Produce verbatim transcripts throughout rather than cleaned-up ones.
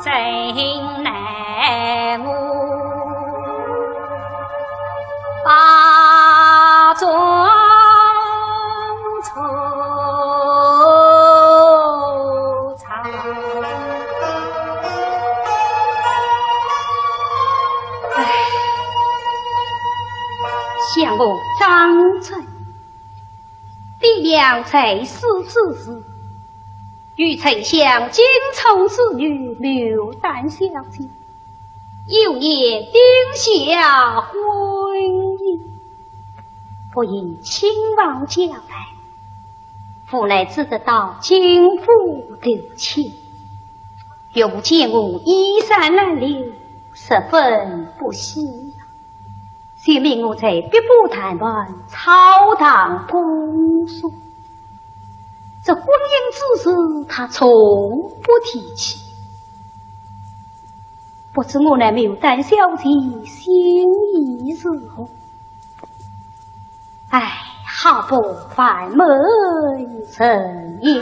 真奈我把中错场。唉，想我张春，爹娘在世之时，与丞相金宠之女牡丹小姐，幼年定下婚姻，不因亲房家败，无奈只得到金府投亲。又见我衣衫褴褛，十分不喜，就命我在碧波潭畔草堂攻书。这婚姻之事，他从不提起。不知我那牡丹小姐心意如何？唉，好不烦闷人也。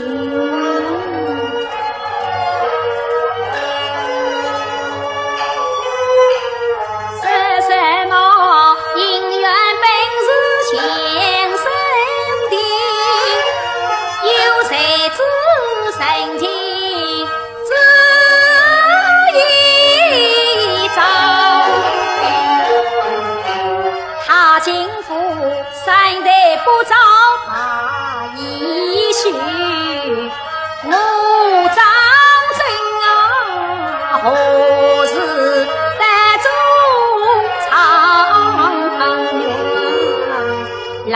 说什么姻缘本是前生的，有谁知深情 只一朝。踏进府，三代不招把一许，我张春啊，何时得中场元郎？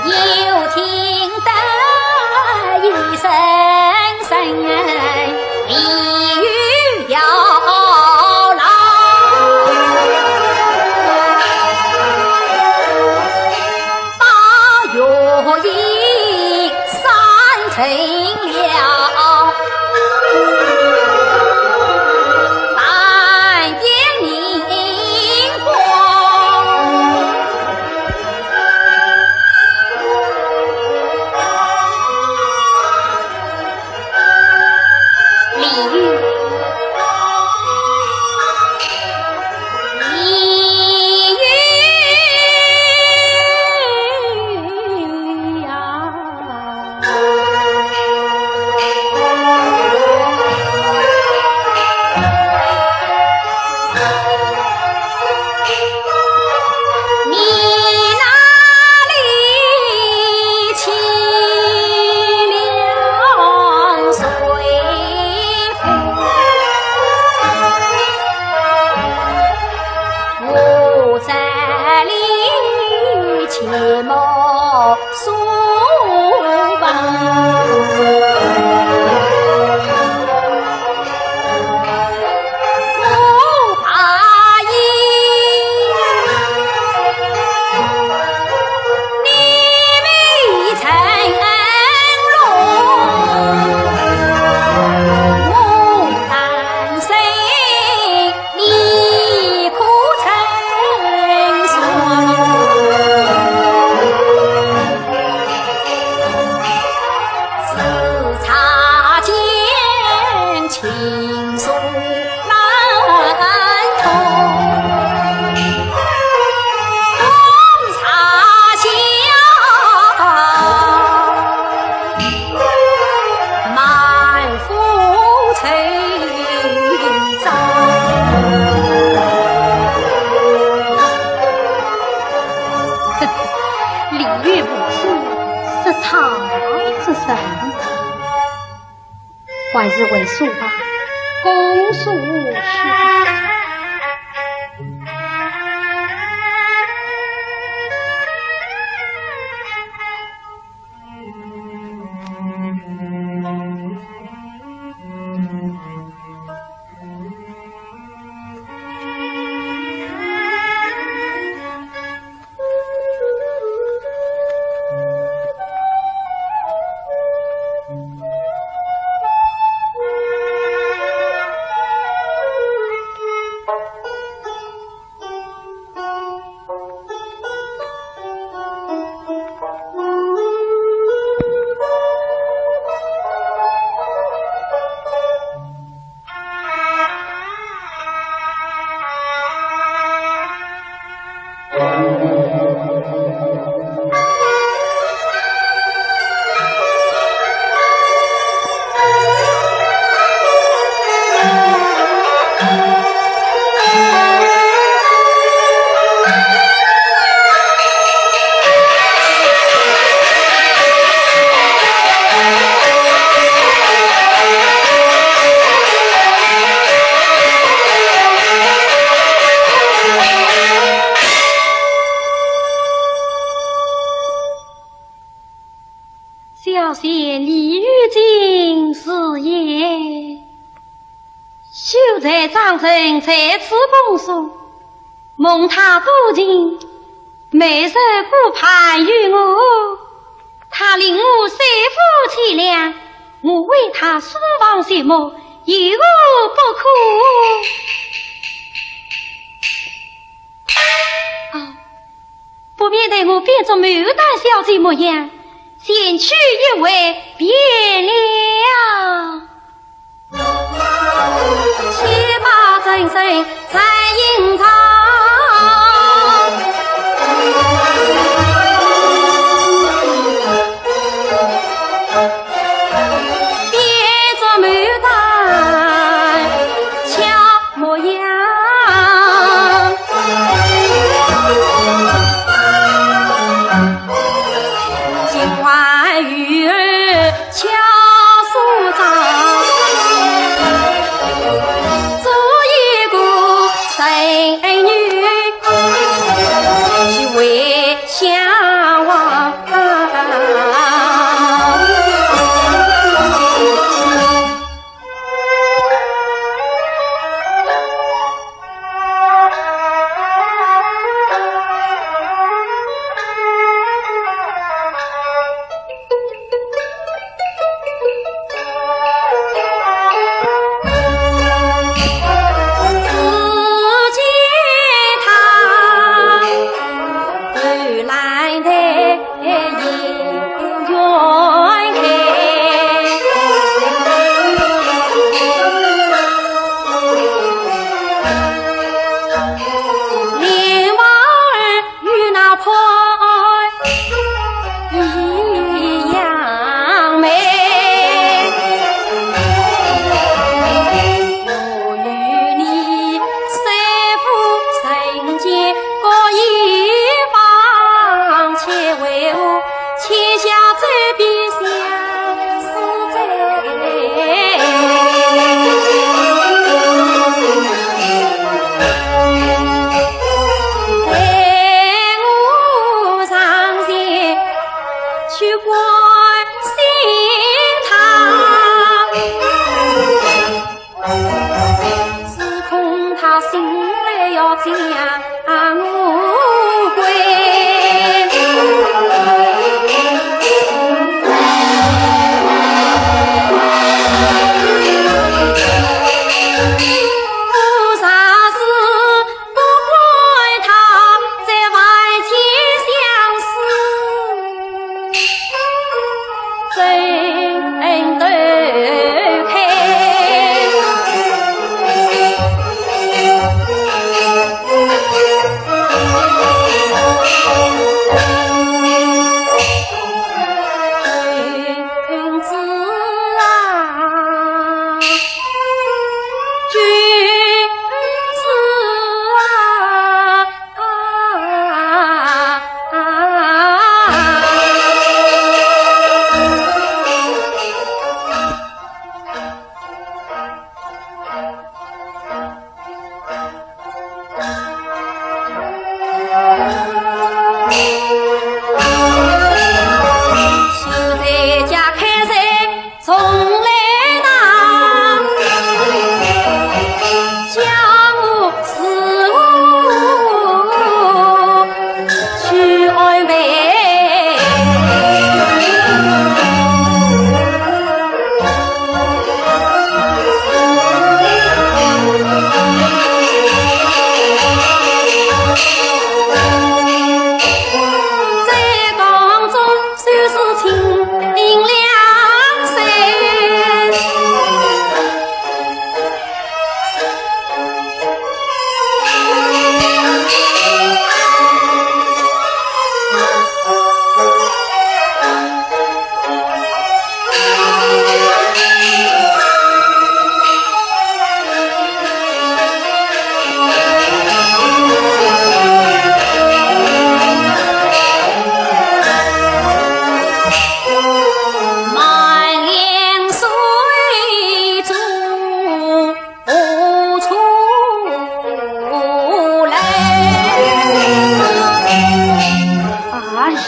又听得一声声 李煜，李煜呀！你哪里去了谁 我这里寂寞书房。 李煜不死，是他之身。 还是回书吧，公叔去。小仙李玉金是也。秀才张成在此恭送，蒙他多情，每日顾盼于我。他令我三副钱粮，我为他书房寂寞，有何不可？啊， 不免待我变作牡丹小姐模样，前去一会便了。且把真身再隐藏，变作牡丹小模样。 金环玉耳巧梳妆，做一个神女，极为向往。 莲花儿与那潘一样美。我与你虽不曾见， 过一方，且为我且下这笔相思債。待我上前去关心他。 只恐他醒来要将我归。我若是不管他，在外间相思 哎呀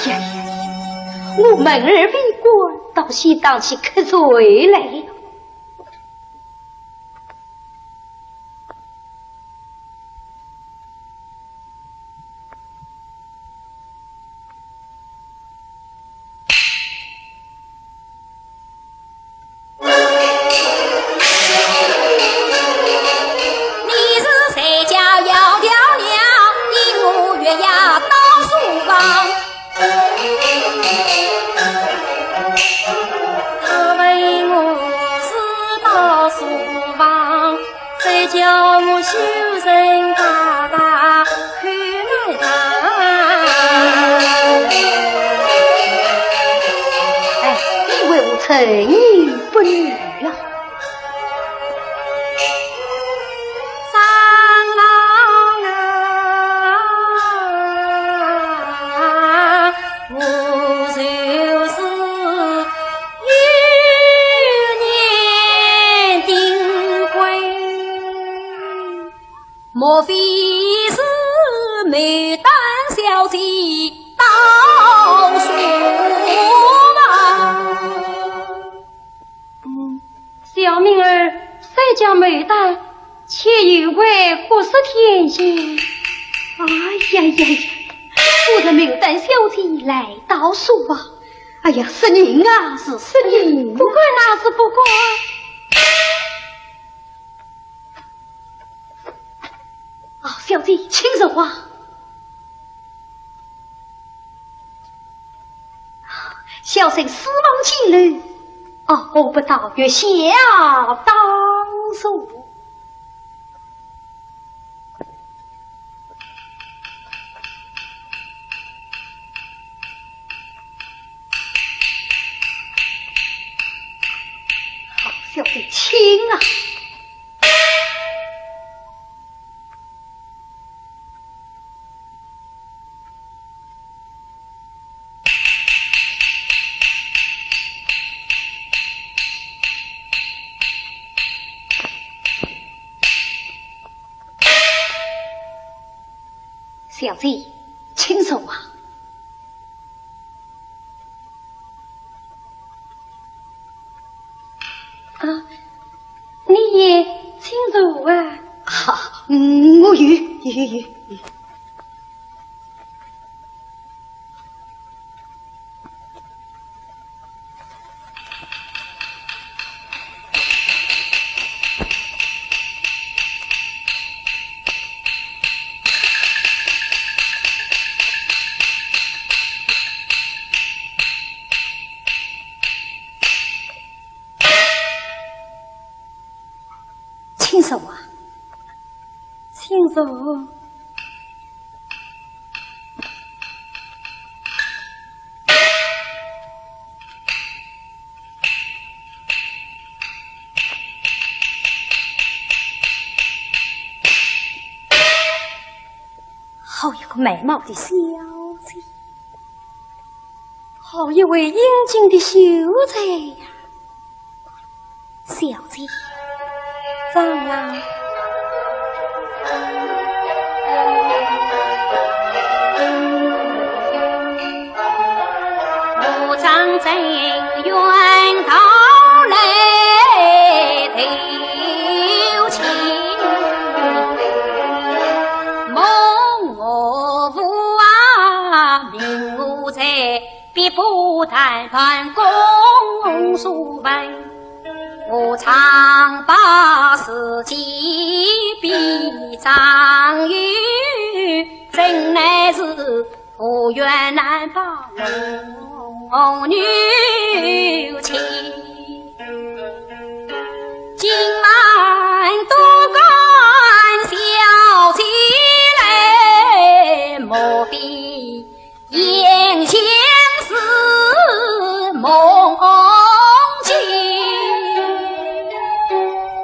呀呀，我门儿未关，倒是当起瞌睡来。 哎，你为何沉吟不语啊？ 嗯，小名儿三家牡丹，且有为国色天仙。哎呀呀呀，我的牡丹小姐来到书房。哎呀，是人啊，是，是人啊。不敢啊，是不敢。 哦，小姐，请坐啊。小生思望金楼，哦，何不到月下当坐？ 好，小姐，请啊。 小姐，请坐啊。 啊，你也请坐啊。好，嗯，我有，有，有，有。 请坐啊。请坐。 好一个美貌的小姐，好一位英俊的秀才呀！小姐，张郎。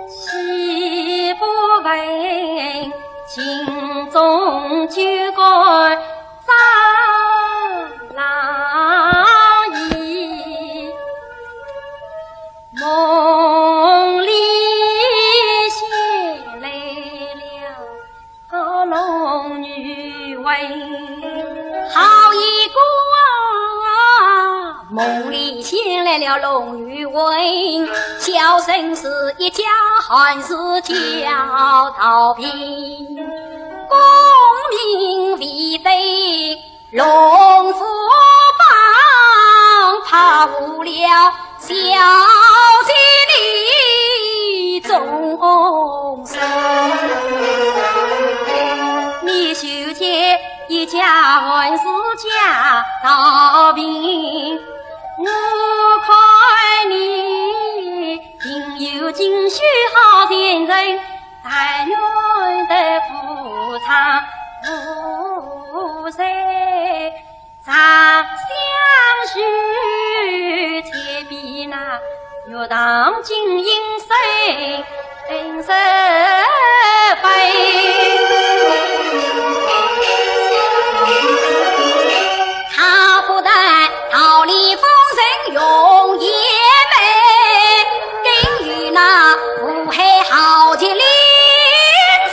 岂不闻秦中旧官张郎意？先来了龙与文，小生是一家，还是叫道平。功名未得龙虎榜，怕误了小姐你终身。你修建一家，还是叫道平？ 我看你定有几许好前程，但愿得夫唱妇随，长相许，且比那 玉堂金印生死悲。他不但桃李风尘容颜美，更有那五海豪杰李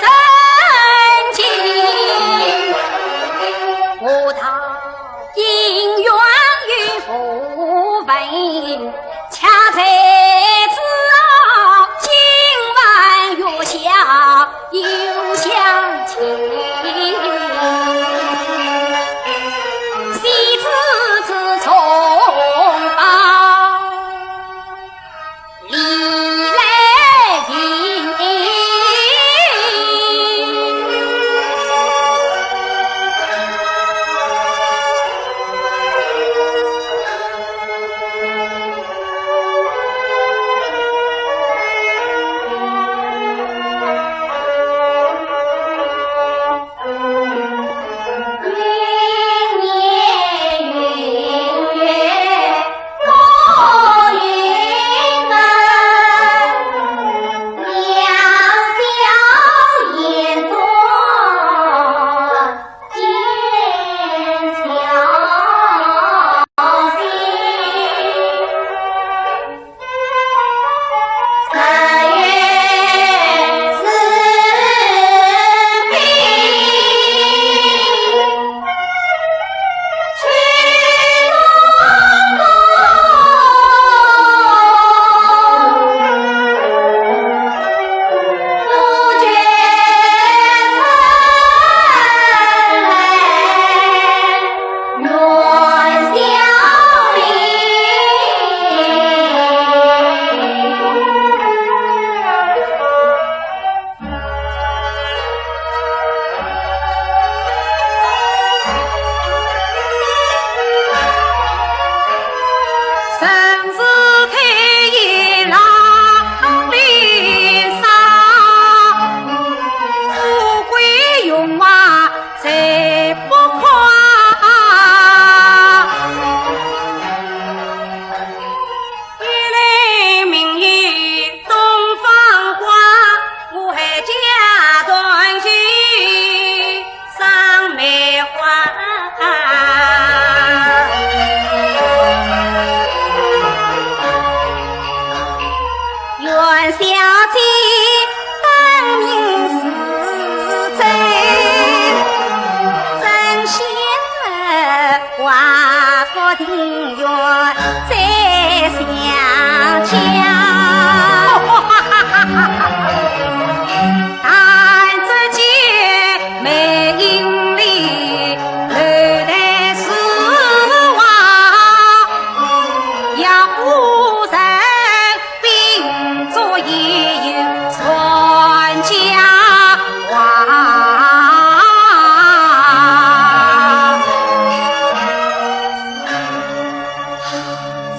贞金。我道 姻缘与无份，恰在此啊，今晚月下又相见。喜字之中报。 李来英。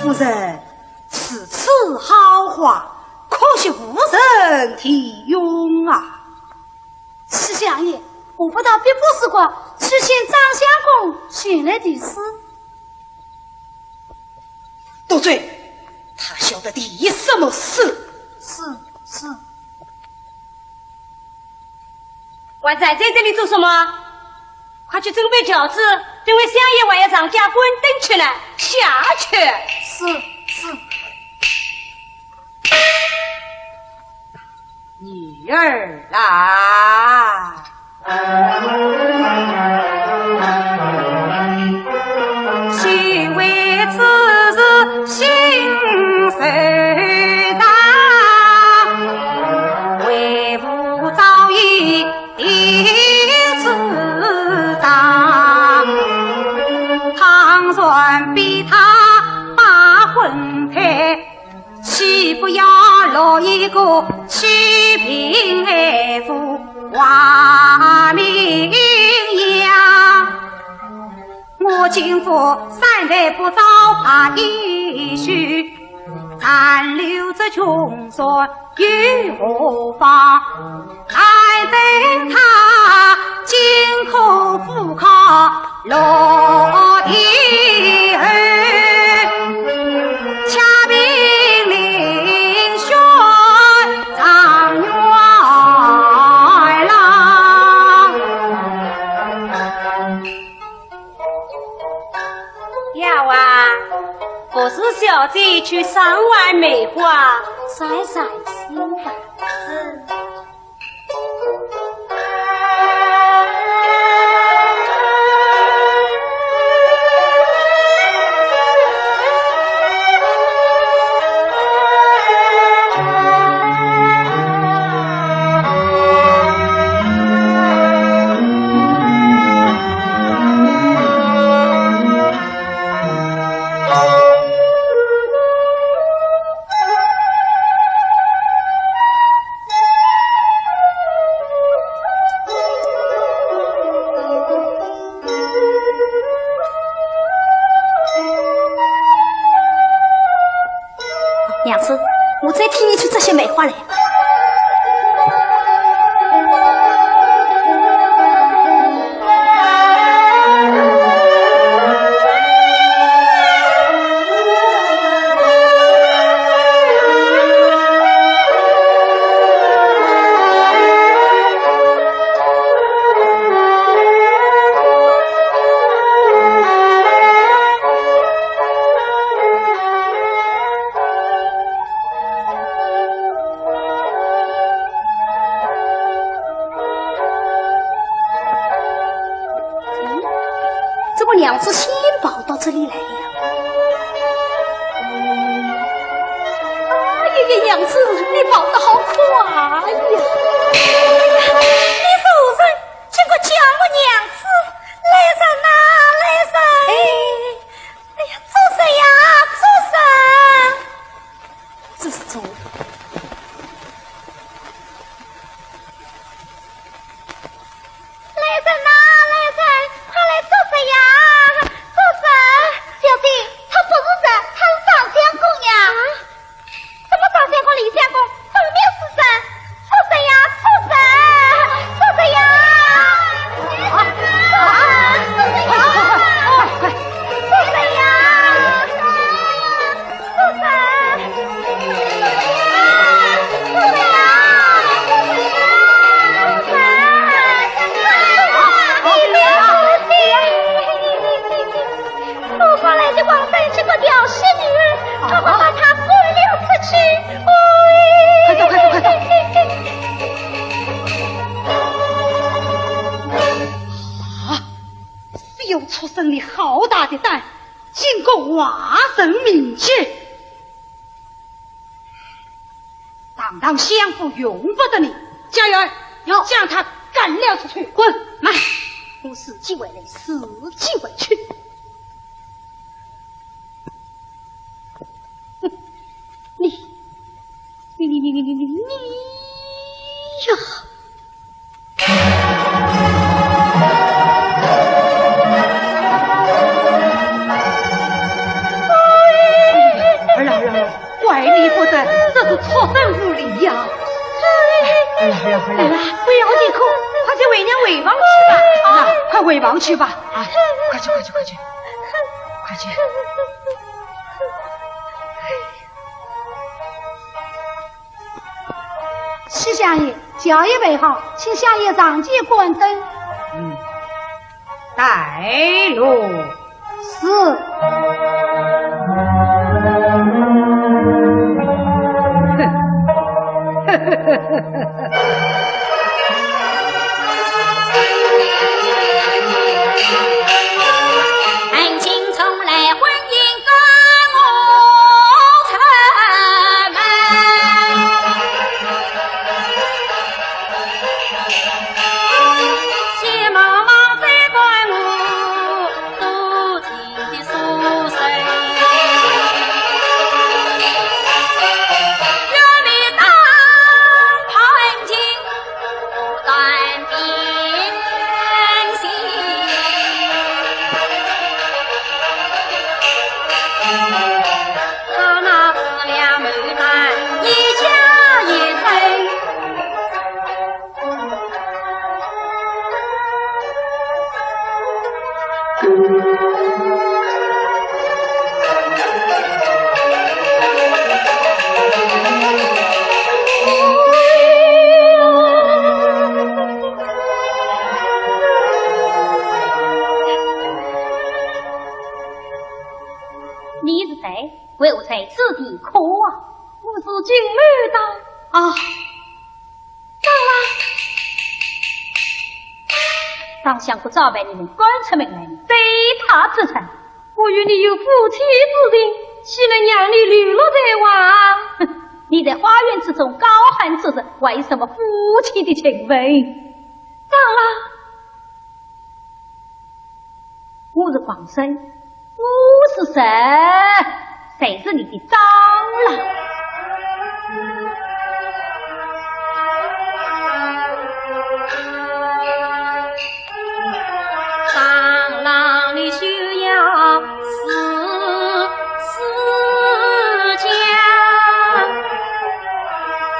夫人，如此好画，可惜无人题用啊。 是相爷，我不到碧波书馆去请张相公前来题诗。多嘴，他晓得题什么诗？是，是。还站在这里做什么？快去准备轿子，等会相爷还要上街观灯去呢，下去。是，是。 女儿啊，岂不要落一个七品二府华名扬？我今夫三代不招怕一许， 暂留这穷酸又何妨？待等他金科府考落第二，恰平临选状元郎。 丫鬟，服侍小姐去赏玩梅花，散散心吧。是。 娘子，我再替你去摘些梅花来。 怎么娘子先跑到这里来了？哎呀呀，娘子，你跑得好快呀！哎呀，你是何人？竟敢叫我娘子！来人呐，来人！哎，哎呀，住手呀，住手！住手！ 来人呐，来人，快来捉贼呀！捉贼！小姐，他不是贼，他是尚相公呀。啊？什么尚相公、李相公？分明是贼！捉贼呀，捉贼！捉贼呀！啊，啊，捉贼呀！快，快，快，快，快！捉贼呀！ 捉过来的王三是个调戏女儿，快快把她赶了出去！快走，快走，快走！啊！这畜生，你好大的胆，竟敢坏人命去！ 堂堂相府容不得你。家人，有。将他赶了出去。滚！慢，我自己回来，自己回去。哼，你，你，你，你，你，你，你，你呀！ 儿啊，儿啊，儿啊，怪你不得，这是畜生无礼呀！儿啊，儿啊，儿啊，儿啊，不要啼哭，快接为娘回房去吧。啊，快回房去吧。啊，快去，快去，快去，快去。 七相爷，轿已备好，请相爷上前观灯。嗯，带路。是。子弟可啊？我是金牡丹。啊，张郎，当想不早被你们赶出门来，对他做甚？我与你有夫妻之情，岂能让你流落在外？哼，你在花园之中高喊出声，还有什么夫妻的情分？张郎， 我是王生，我是谁？谁是你的张郎？张郎，你休要自私假，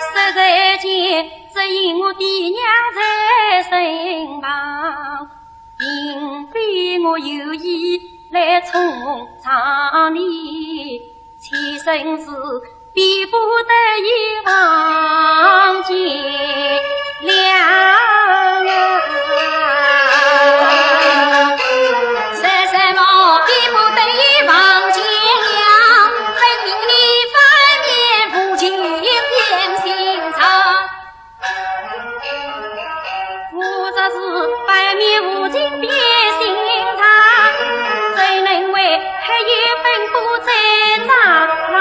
实在间，只因我爹娘在身旁。 并非我有意来冲撞你，妾身是比不得已望见谅。说什么比不得已望见谅，分明你翻面无情变心肠。 我这是翻面无情变心肠，怎能为黑夜奔波在张郎？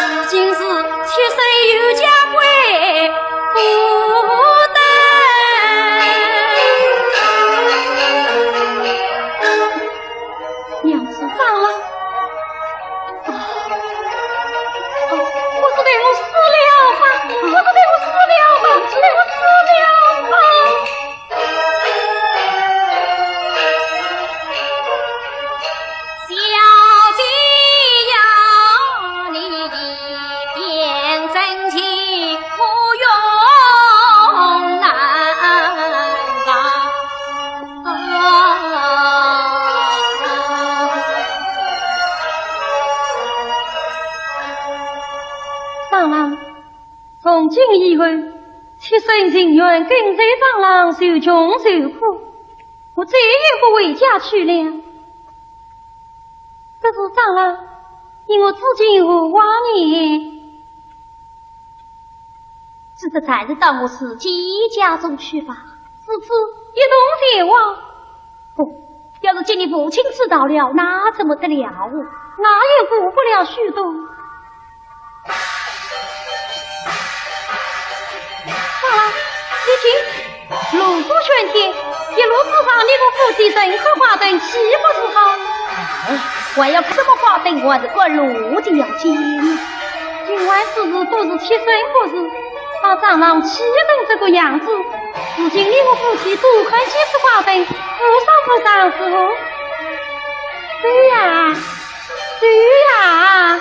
如今是妾身有家归不得。娘子，张郎。啊，啊，不是待我死了吧？不是待我死了吧？不是待我死了吧？ 小姐呀，你一点真情我用难忘。张郎， 从今以后，妾身情愿跟随张郎受穷受苦，我再也不回家去了。可是张郎，你我至今何往呢？只得暂时到我自己家中去吧。如此一同前往。 不，要是见你父亲知道了，那怎么得了？那也顾不了许多。张郎，你听，锣鼓喧天，一路之上，你我夫妻人客花灯，岂不是好？哎，还要看什么花灯，还是看锣的要紧。今晚之事都是妾身不是， 把张郎气成这个样子，如今你我夫妻多看几次花灯，无伤无伤是否？对呀，对呀。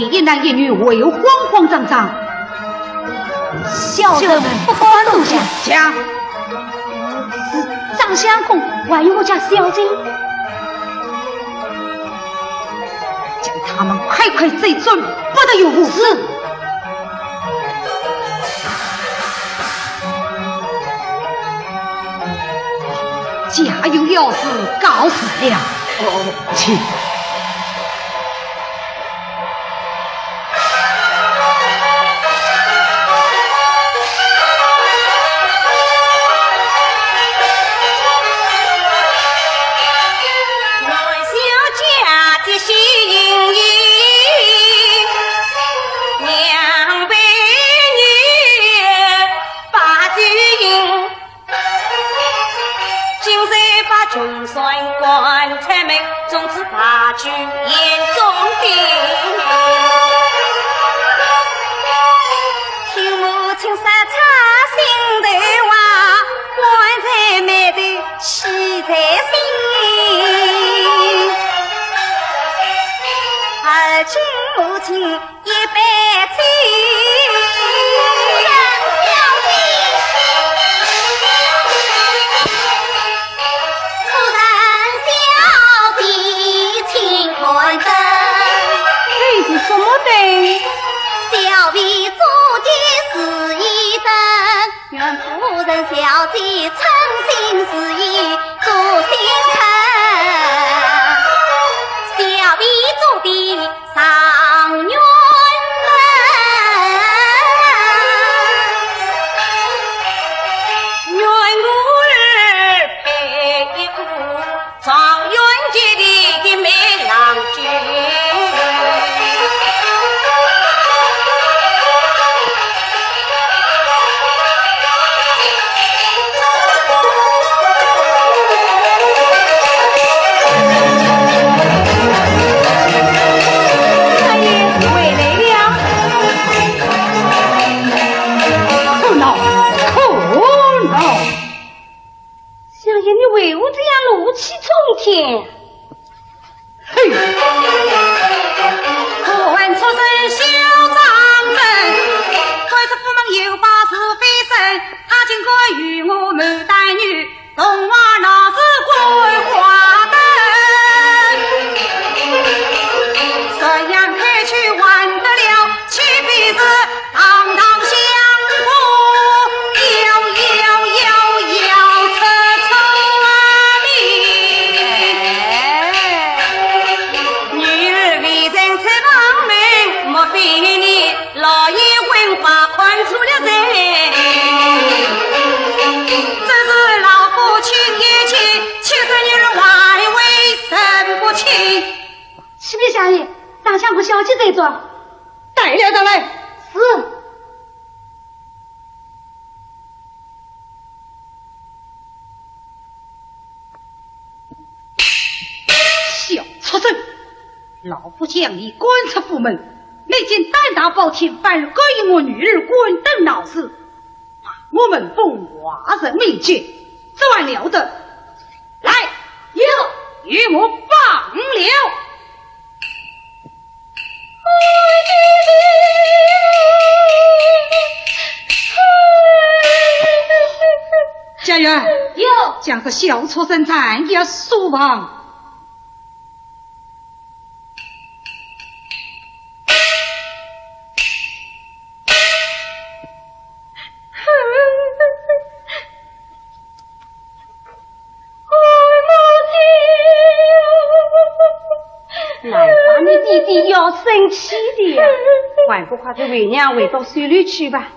一男一女为何慌慌张张？小人不敢多讲。讲。是张相公，还有我家小姐。叫他们快快追转，不得有误。是。家有要事，告辞了。哦，请。 今日把穷酸棺材门，从此把酒言中定。听母亲说出心头话，棺材没得喜在心。而今母亲 一杯酒。夫人小姐请看灯。哎，是什么灯？小婢做的是一灯。 愿夫人小姐称心如意做心诚，小婢做的状元门，愿我儿配一个 状元界里的美郎君。少爷回来了。可恼，可恼！ 相爷，你为何这样怒气冲天？嘿！可恨出身小张生，看着府门又把是非身，他竟敢与我谋男女，同我闹事观花灯。这样开去还得了？ 岂不是堂堂相公，要要要要出错的？女儿未曾出房门，莫非你老眼昏花看错了人？真是老夫亲眼见，岂是女儿外围神不清。启禀相爷，张相和小姐在座。 带了上来。是。小畜生，老夫将你赶出府门，你竟胆大包天，反而勾引我女儿观灯闹事，把我们封华人面前，这还了得！来，有，与我绑了。 家院，有。将这小畜生暂且释放。 难怪你爹爹要生气的呀，还不快随为娘回到水里去吧。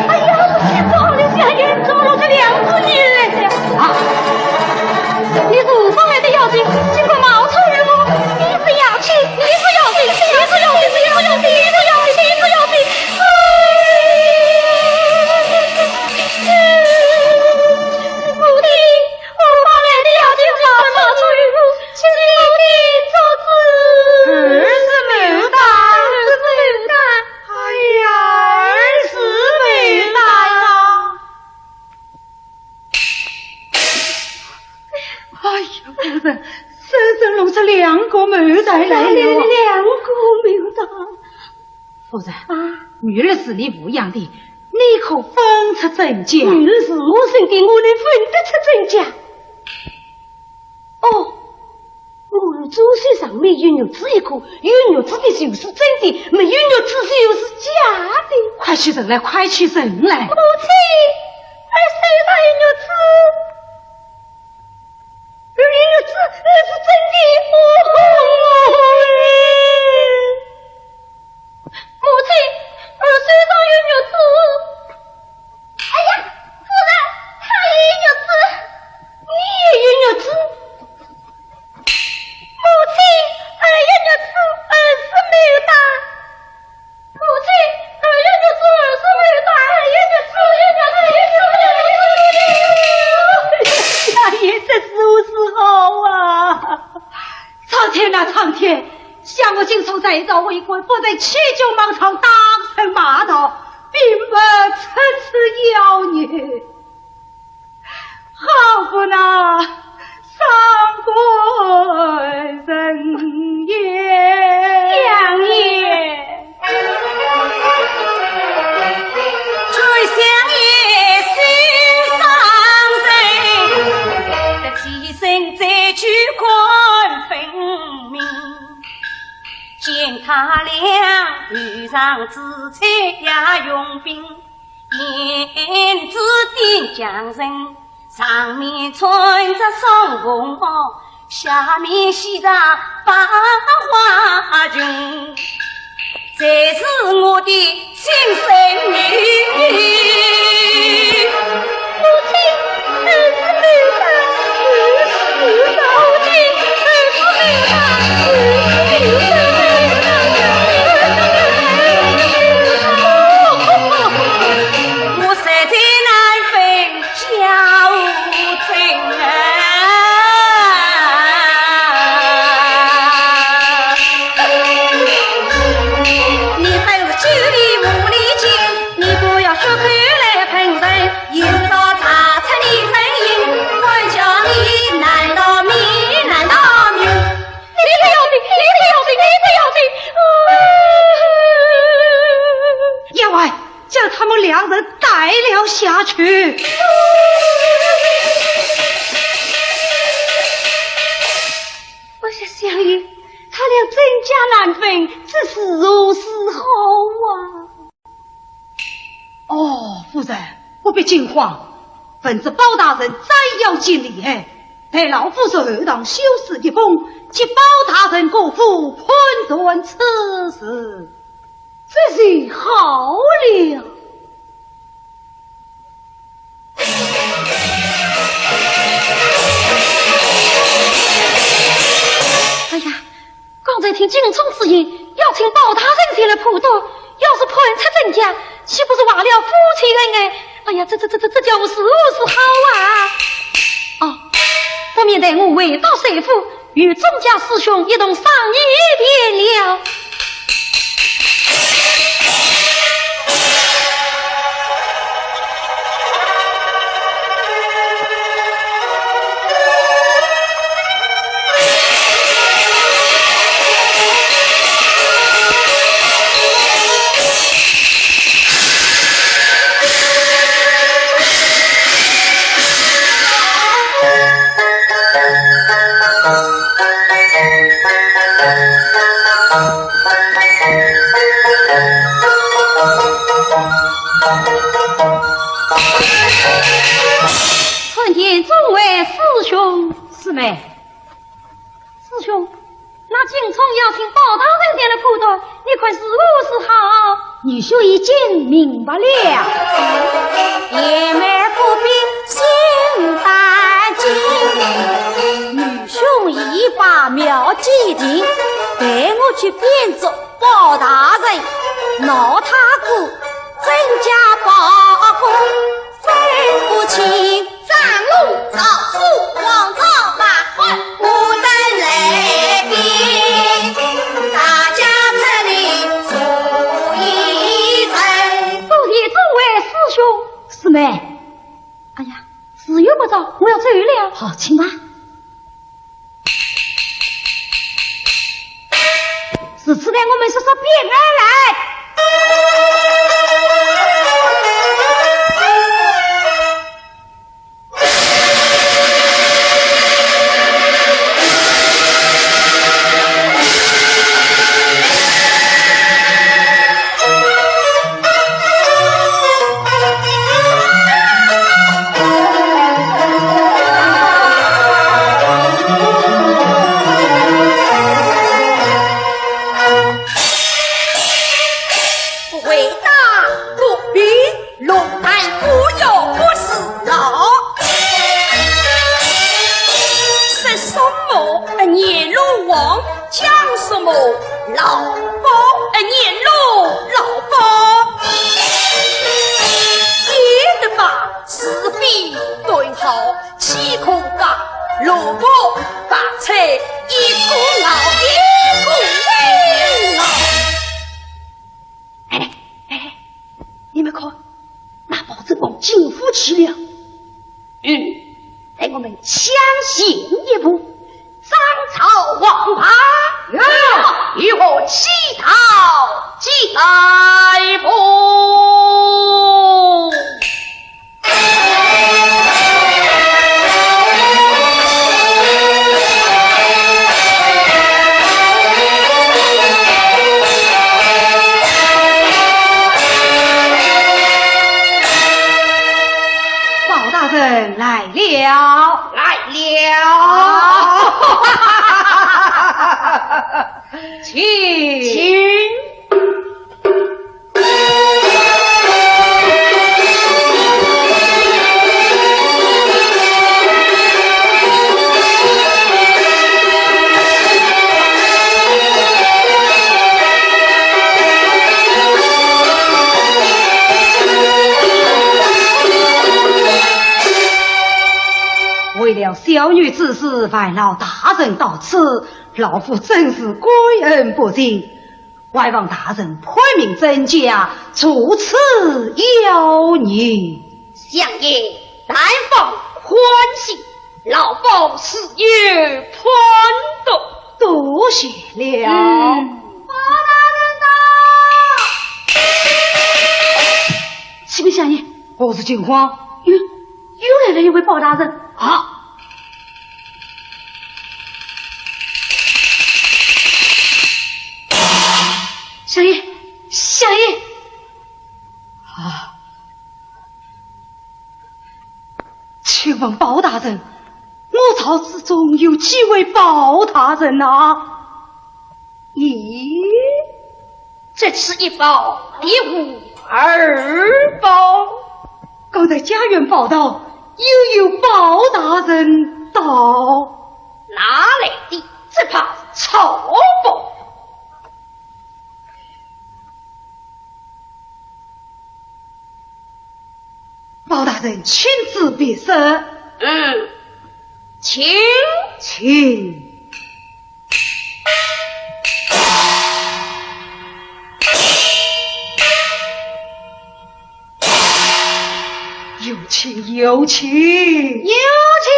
哎呀，我去，糟了，相爷，怎么弄出两个女人来了？啊！你是何方来的妖精？竟敢冒充于我！你是妖精，你是妖精，你是妖精，你是妖精，你是妖精，你是妖精！哎呀！真正弄出两个牡丹来了。两个牡丹。夫人，啊，玉儿是你抚养的，你可分出真假？玉儿是我生的，我能分得出真假？哦，我左手上面有玉珠一颗，有玉珠的就是真的，没有玉珠就是假的。快取人来，快取人来！母亲，儿手上有玉珠。 儿有玉珠，儿是真的。母亲，儿手上有玉珠。哎呀，夫人，她也有玉珠，你也有玉珠。母亲，儿有玉珠，儿是牡丹。 母亲，儿有玉珠，儿是牡丹，儿有玉珠，儿有玉珠，儿有玉珠。哎呀，这是何时好啊？苍天啊，苍天！想我金钺在朝为官，不曾欺君罔上，打臣骂盗，并不出此妖孽。 好不那上官人也。相爷。求相爷休伤神，这替身再去看分明。见他俩遇上紫菜也用兵， 胭脂点江城，上面穿着双凤袍，下面系着百花裙。这是我的亲生女。母亲，儿是牡丹，儿是牡丹，母亲，儿是牡丹，儿是牡丹。 我实在难分假和真啊！你本是九里无里金，你不要血口来喷人，一朝查出你真因，管教你难道命难道命？ 你不要紧，你不要紧，你不要紧。员外，将他们两人带了下去。我说相爷，他俩真假难分，这是如何是好啊？ 哦，夫人，不必惊慌，闻知包大人将要进礼，待老夫入后堂修书一封，接包大人过府判断此事，这就好了。 哎呀，刚才听金钺之言，要请包大人前来判断，要是判出真假，岂不是坏了夫妻恩爱？哎呀，这这这这这叫我如何是好啊？哦，不免待我回到帅府，与钟家师兄一同商议便了。 参见众位师兄师妹。师兄，那金钺要请包大人前来判断，你看如何是好？女兄已经明白了。贤妹不必心担惊，女兄已把妙计定，待我去变作 包大人，闹他个真假包公分不清。张龙赵虎王朝马汉，我等来宾，大家这里坐一阵。多谢诸位师兄师妹。哎呀，时间不早，我要走了。好，请吧。如此待我们说说别人来。回答不平，龙潭虎穴不是牢。说什么阎罗王，讲什么老包，阎罗老包。也得把是非对好，岂可讲萝卜白菜一个熬一个熬？哎，哎，哎，你们看，那包拯往金府去了。嗯，待我们抢先一步，张朝王牌，有何其道，即待步。包大人来了。来了。请。请。为了小女之事，烦劳大人到此，老夫真是感恩不尽。 还望大人判明真假，除此妖孽。相爷，但放宽心，老包自有判断。多谢了。嗯。包大人到。启禀相爷，何事惊慌？嗯，又来了一位包大人。啊！ 相爷，相爷！啊，请问包大人，我朝之中有几位包大人呐？咦，这次一包，一无二包。刚才家院报道，又有包大人到。 哪来的这包草包？包大人亲自辨识。嗯，请。请。 有请，有请。有请。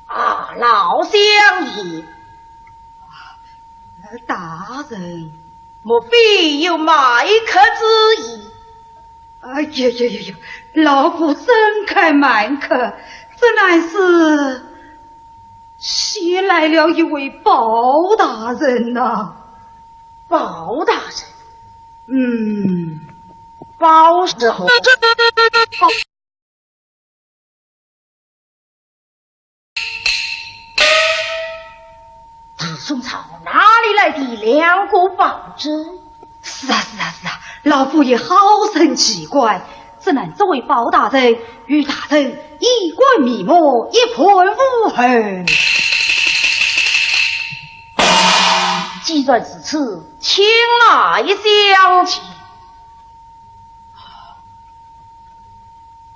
啊，老相爷。大人。莫非有卖客之意？哎呀呀呀呀，老夫怎敢卖客，这乃是 新来了一位包大人呐。包大人？嗯，包是何？大宋朝哪里来的两个包拯？是啊，是啊，是啊，老夫也好生奇怪。怎奈这位包大人与大人一观面目，一盘武艺。既然如此，请来相见。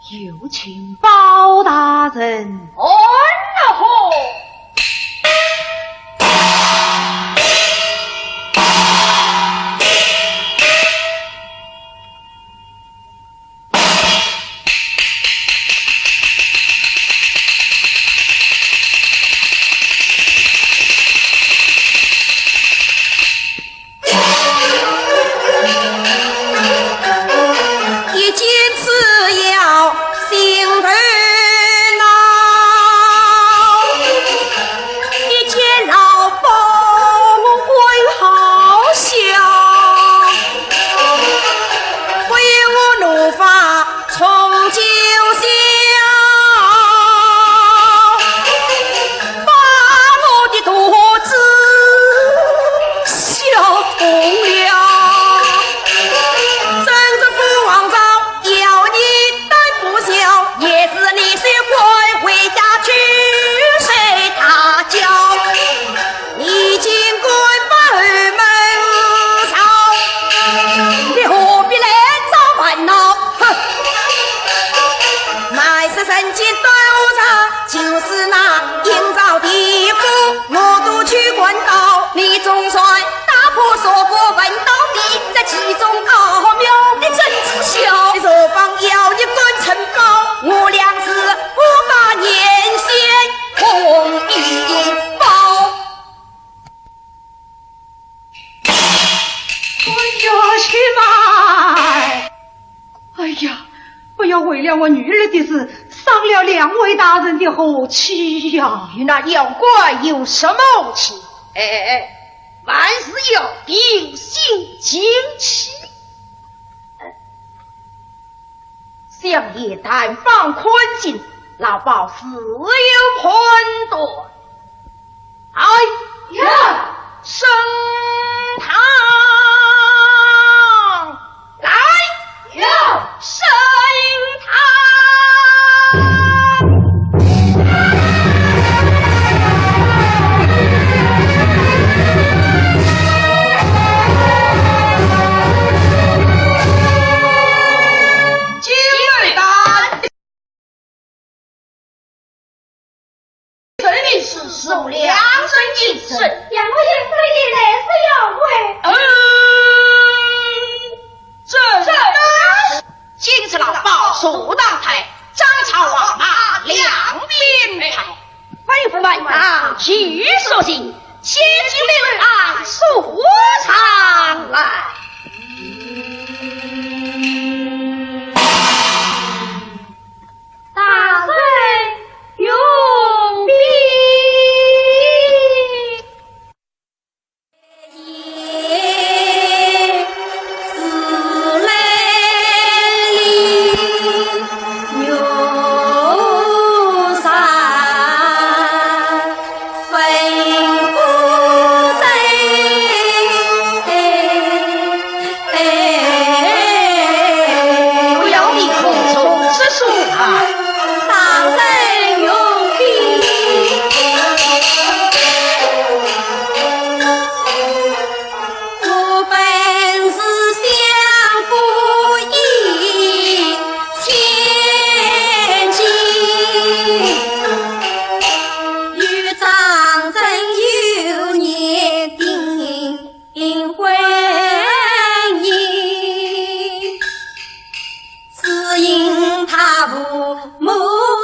有请包大人。哦，那好。 一见此要心头恼，一见老包我很好笑，为我怒发冲九霄，把我的肚子笑痛了。真正父王朝要你担不孝，也是你是乖，回家去睡大觉。 你竟敢把后门上，你何必来找烦恼？哼！乃是人间斗争，就是那阴曹地府，我都去管到。你总算打破砂锅问到底，这其中奥妙的真知晓。若方要你敢承包，我俩是不把眼线统一包。 哎呀，且慢！哎呀，不要为了我女儿的事，伤了两位大人的和气呀！与那妖怪有什么和气？哎哎哎，万事要平心静气。 相爷但放宽心，老包自有判断。哎呀，升堂来呀，升堂。 金二代，这里是受粮人应声。杨过，杨过，你来是要回。嗯，这，这，今日老包坐堂台，张朝王马两边排。 吩咐万大徐守信，先进令俺速上来。大人用兵。不要你口中之说啊。大人用兵。 我本是相府一千金，与张珍幼年订婚姻，只因他父母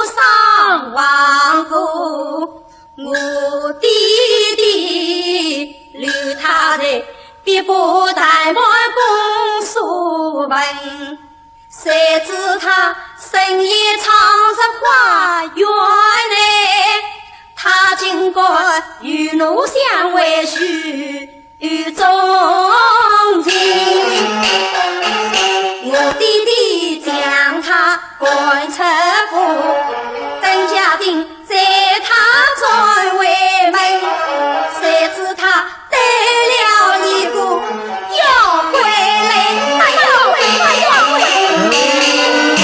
双亡故， 我爹爹留他在碧波潭畔公所坟，谁知他深夜闯入花园内，他竟敢与奴相会许 有忠情。我爹爹将他赶出府，等家丁在他转回门，谁知他带了一个妖怪来。哎呀，哎呀，哎呀！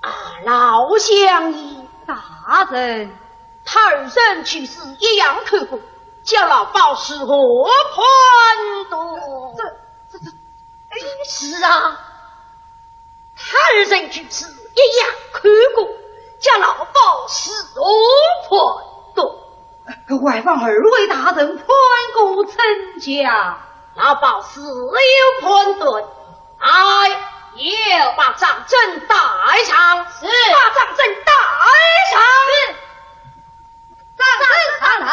啊，老相爷。大人。他二人去世一样口供，叫老包如何判断？这、这、这、哎，是啊，他二人去世一样口供，叫老包如何判断？外望二位大人判个真假。老包自有判断。 哎，有，把张珍带上。是。把张珍带上。是。张珍上堂。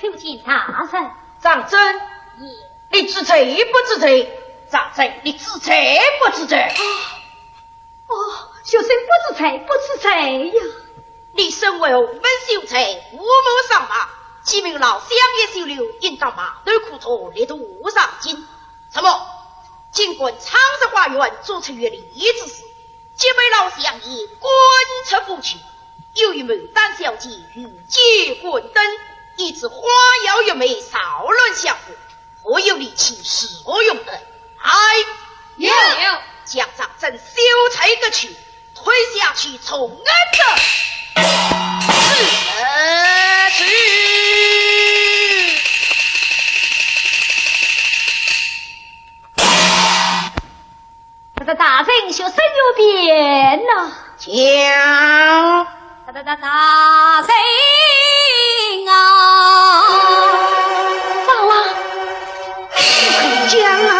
叩见大人。张珍。你知罪不知罪？张珍，你知罪不知罪？ 哦，学生不知罪，不知罪呀。你身为洪门秀才，父母双亡，既蒙老相爷收留，应当埋头苦读，力图上进。什么？尽管昌盛花园做出越礼之事，皆被老相爷观察不去。由于牡丹小姐御姐观灯，以致花妖月美扰乱香火， 何有理气，是何用得？哎，有。将张珍秀才革去，推下去重案者。是。是。 大人，学生有辩呐。讲。大、大、大、大人啊！怎么了？讲啊！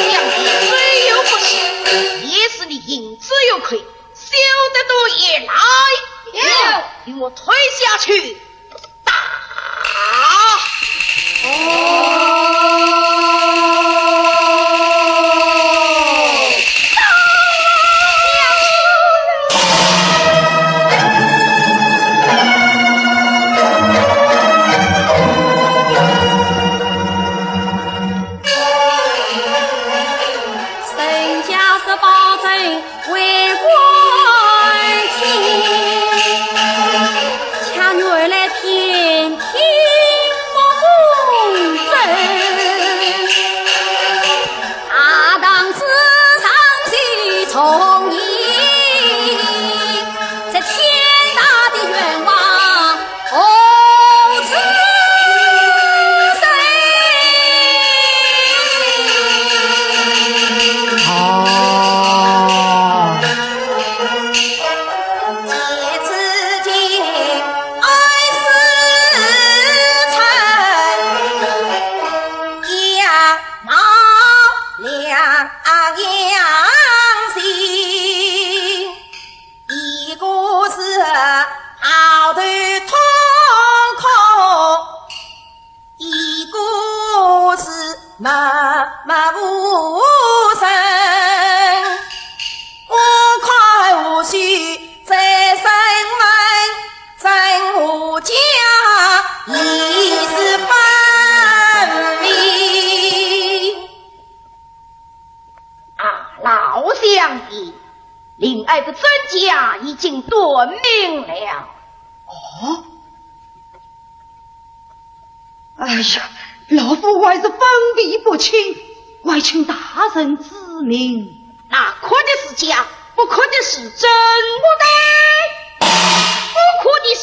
相爷虽有不是，也是你行之有愧，休得多言。来，有。与我推下去。 打！哦！人家是保证 为官清，却原来偏听我公正。大堂之上谁从你？这天大的冤枉 何处寻？啊！ 一个是抱头痛哭，一个是默默无声。我看无须再审问，真和假已是分明。 啊，老相爷，令爱的真假已经断明了。哦？哎呀，老夫还是分辨不清，还请大人指明。那哭的是假，不哭的是真，我的，不哭的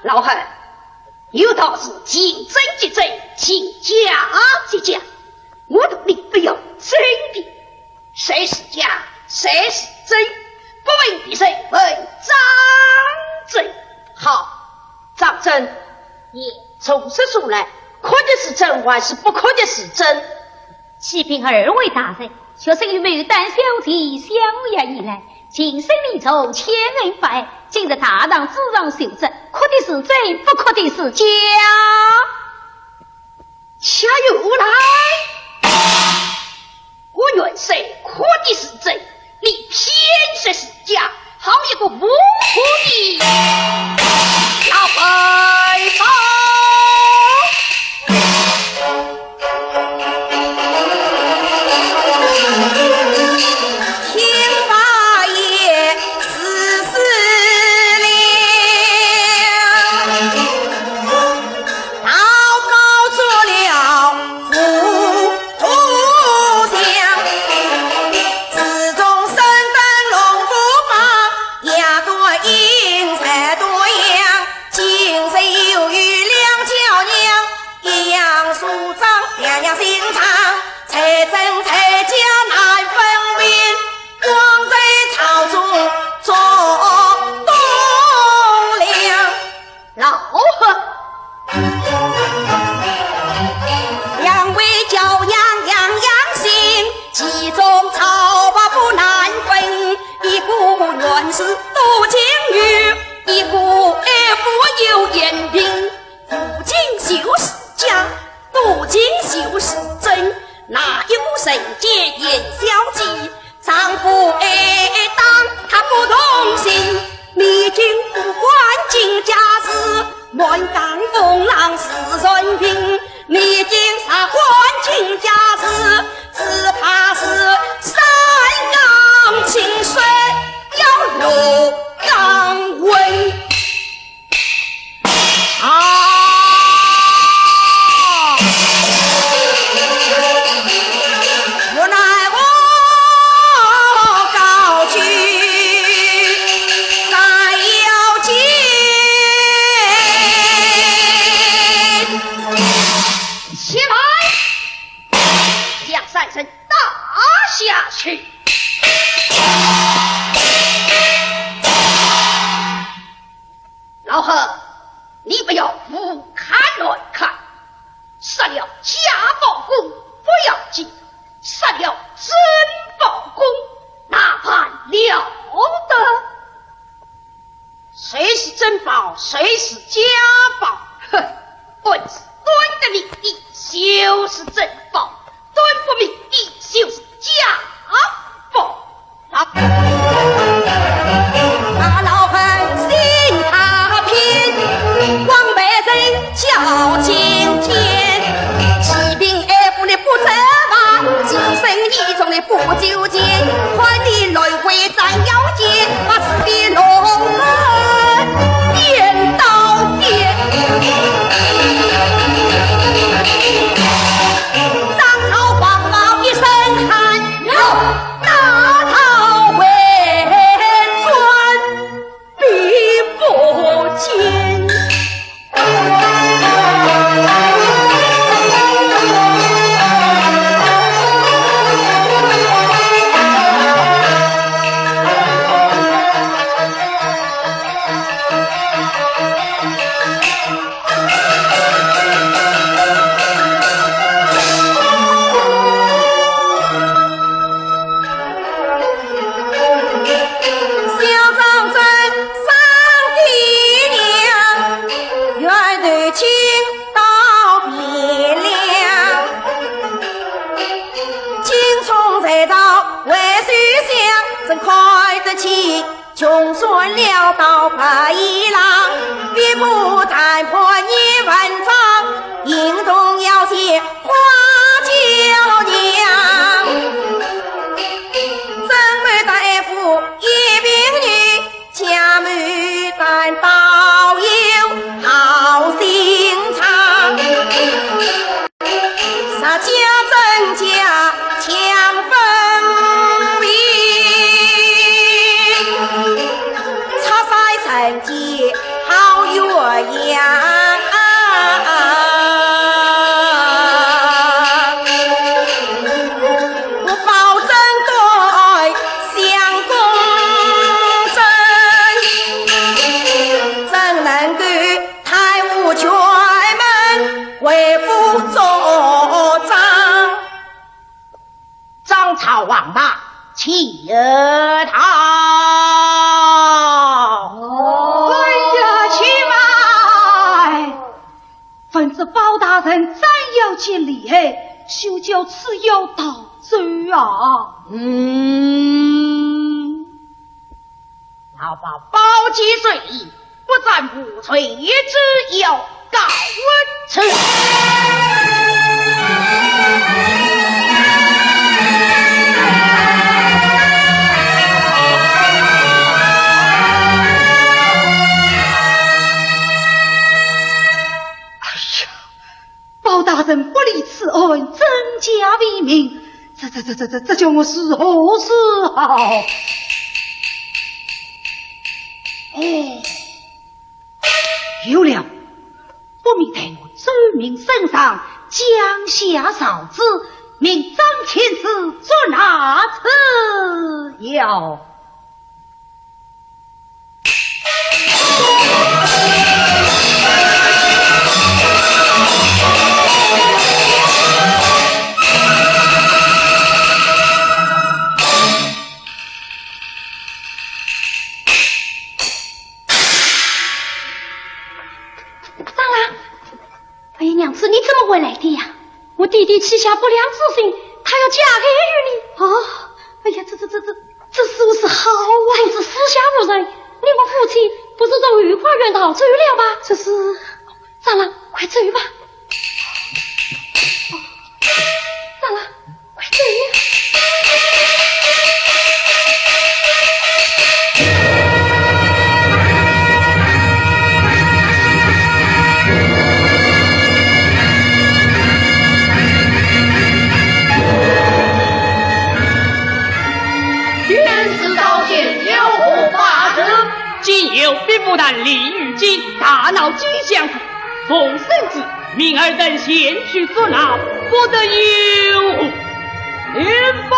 老汉，有道是情真即真，情假即假，我同你不要真的。谁是假，谁是真，不问别人，问张珍。好，张珍，你从实说来，哭的是真还是不哭的是真？ 启禀二位大人，学生与牡丹小姐相约而来，情深意重，千恩百爱，今日大堂之上受责，哭的是真，不哭的是假。且慢来，我原说哭的是真，你偏说是假，好一个无辜的老白猫！ 听罢也是死了。祷告做了糊涂相，自从升登龙虎榜，也多阴才多阳，今日又与两娇娘 一样梳妆，两样心肠，才真才假难分明，枉在朝中做栋梁。老何，两位娇娘样样新，其中草花不难分，一个原是多情女，一个爱慕有赝品。 多情就是假，多情就是真，哪一个人见贤小姐，丈夫爱打她不动心，你竟不管今家事，满当风浪是人品，你竟啥管今家事，只怕是山穷水要落汤温。 啊！无奈我高举斩妖剑。起来，将三人打下去。 老何，你不要胡看乱看，杀了假包公不要紧，杀了真包公那还了得？谁是真包，谁是假包？哼，棍子端得明的就是真包，端不明的就是假包。 啊，老汉心太偏，枉被人叫今天。欺骗爱护的不责罚，情深意重的不纠结，看你轮回斩妖剑，把自己弄得颠倒颠。张超黄毛一身汗， 大道回转比不见。小张真上爹娘，冤仇情到边了。青松在朝为谁想，怎看得起 穷酸潦倒白衣郎，比不谈判一文章，行动要写花轿娘。真牡丹爱护一贫女，假牡丹倒有好心肠。 实假真假强分明，拆散人间好鸳鸯。天堂。哎呀，且慢！闻知包大人斩妖解恨，休教此妖逃走啊！嗯，老包包起罪，不斩无罪之妖，告辞。哎呀，包大人不理此案，真假未明，这这这这这这叫我如何是好？哦，有了，不免待我奏明圣上，降下诏旨，命张天师捉拿此妖。 张郎，哎呀，娘子，你怎么回来的呀？我弟弟起下不良之心，他要加害于你。哦，哎呀，这这这这这如何是好啊？从此四下无人，你我夫妻不是从御花园逃走了吗？这是，张郎，快走吧。哦，张郎， 快走呀！天师召见，有何法旨？今有兵部尚书李玉京大闹金相府，奉圣旨，命尔等前去捉拿，不得有误。 明白。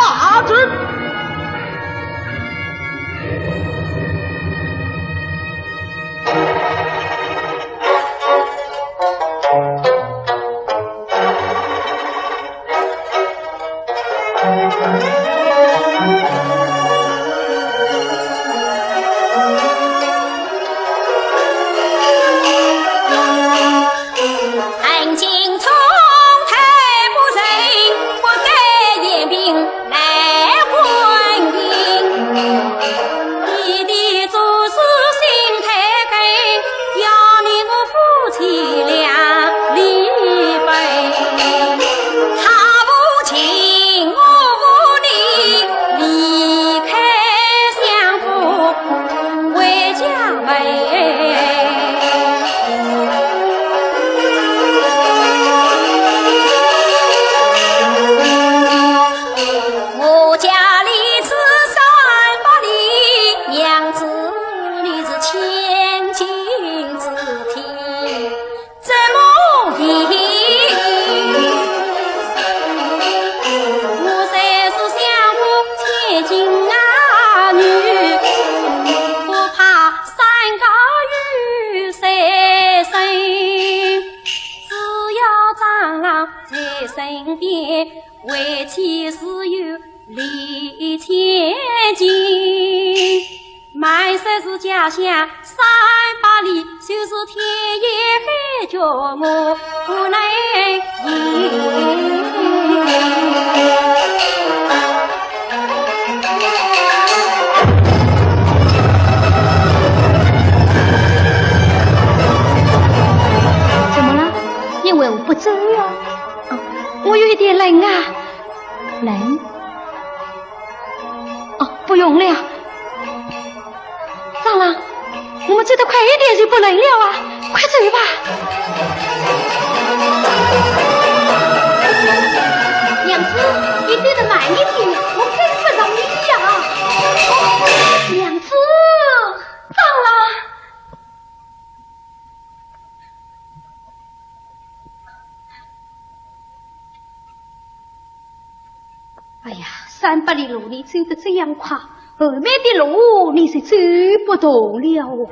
怎么了？你为何不走呀？哦，我有一点冷啊。冷？哦，不用了。 张郎，我们走得快一点就不冷了啊，快走吧。娘子，你走得慢一点，我跟不上你呀。娘子，张郎。 哎呀，三百里路你走得这样快，后面的路你是走不动了哦。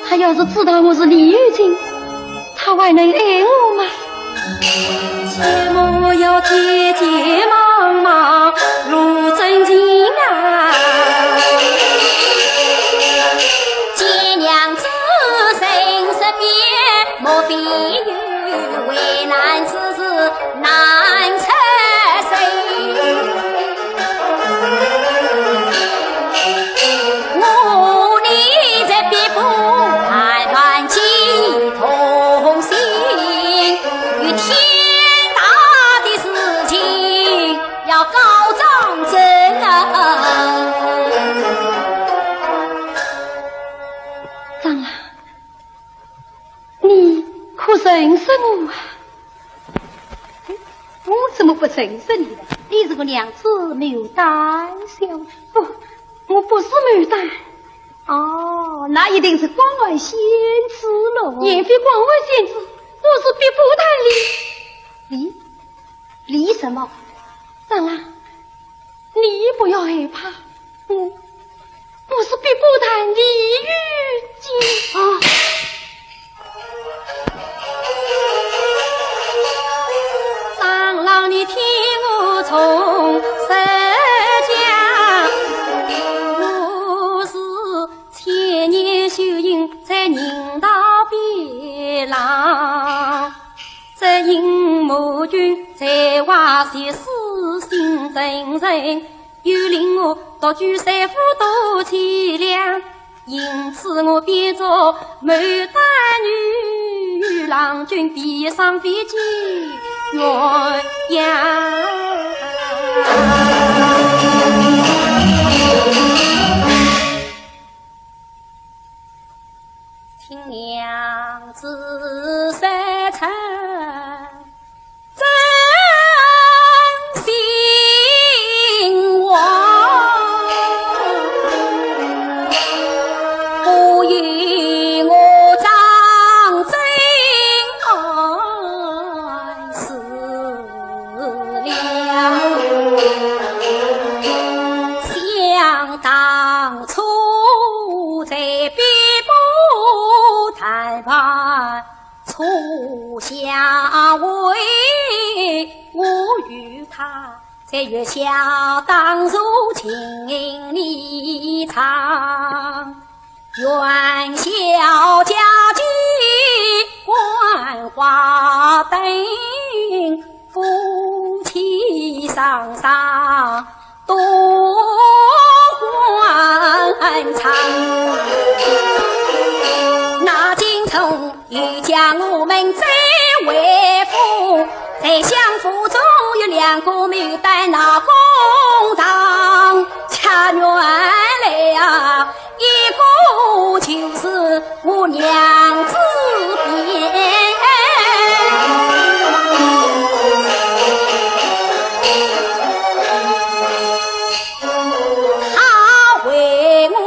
他要是知道我是李玉金，他还能爱我吗？切莫要急急忙忙入正经啊，见娘子身身边，莫非有为难之事难出声。 我你这比不谈判几通心，与天大的事情要告状真啊。张郎，你可认识我啊？我怎么不认识你呢？你是我娘子牡丹小姐。不，我不是牡丹。哦，那一定是广寒仙子喽。也非广寒仙子，我是碧波潭李。李？李什么？张郎，你不要害怕，我，我是碧波潭李玉金。啊！张郎，你听我从实讲，我是千年修行在人道边浪。 只因母君才华绝世，性真诚，又令我独居山腹多凄凉，因此我变作牡丹女，与郎君飞上飞去鸳鸯。 听娘子说出真心话，不由我张真暗思量。想当初 在碧波潭畔初相会，我与她在月下当初情意长。元宵佳节观花灯，夫妻双双 多欢畅。那京城又将我们追回府，在相府中有两个牡丹闹公堂，恰原来啊，一个就是 我娘子变，她为我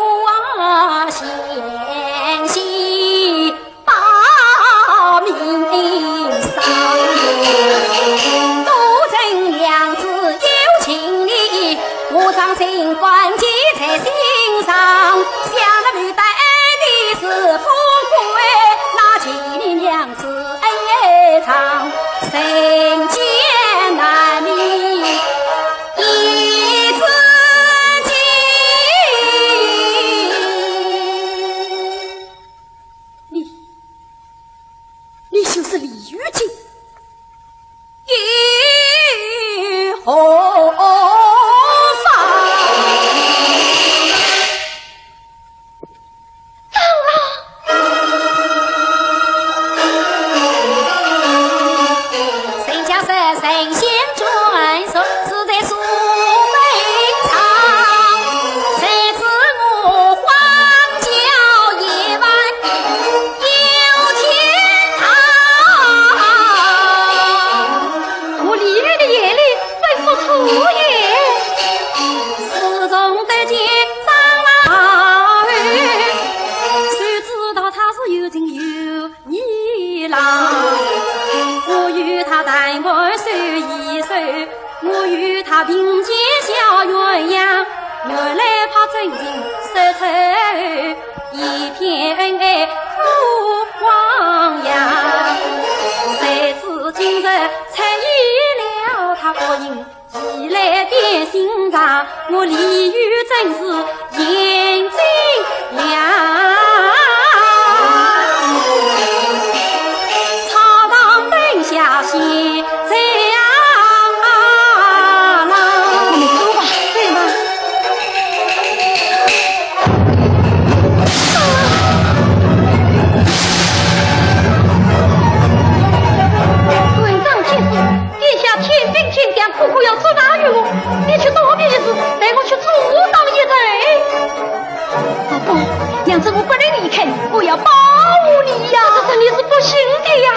啊，险些把命丧。多亏娘子有情理，我张真感记在心上，想了牡丹 的是富贵，那其你娘子恩爱长，人间难觅一知己。你，你就是李玉金。 又何妨？张郎！人家说神仙转世，是在苏州城，谁知我荒郊野外 有天堂。我李煜的眼里真不错耶。自从得见张郎后，谁知道他是有情有义郎。我与他谈判说一说，我与他并肩笑鸳鸯，原来他真情哎，不慌呀。谁知今日出现了他个人，一来变心肠，我李渊真是眼睛亮。草堂灯下现在啊，那你走吧，对吗？ 混账！天子，殿下天兵天将，苦苦要捉拿于我，你却躲避一时，待我去阻挡一阵。啊不，娘子，我不能离开你，我要保护你呀！这真的是不行的呀！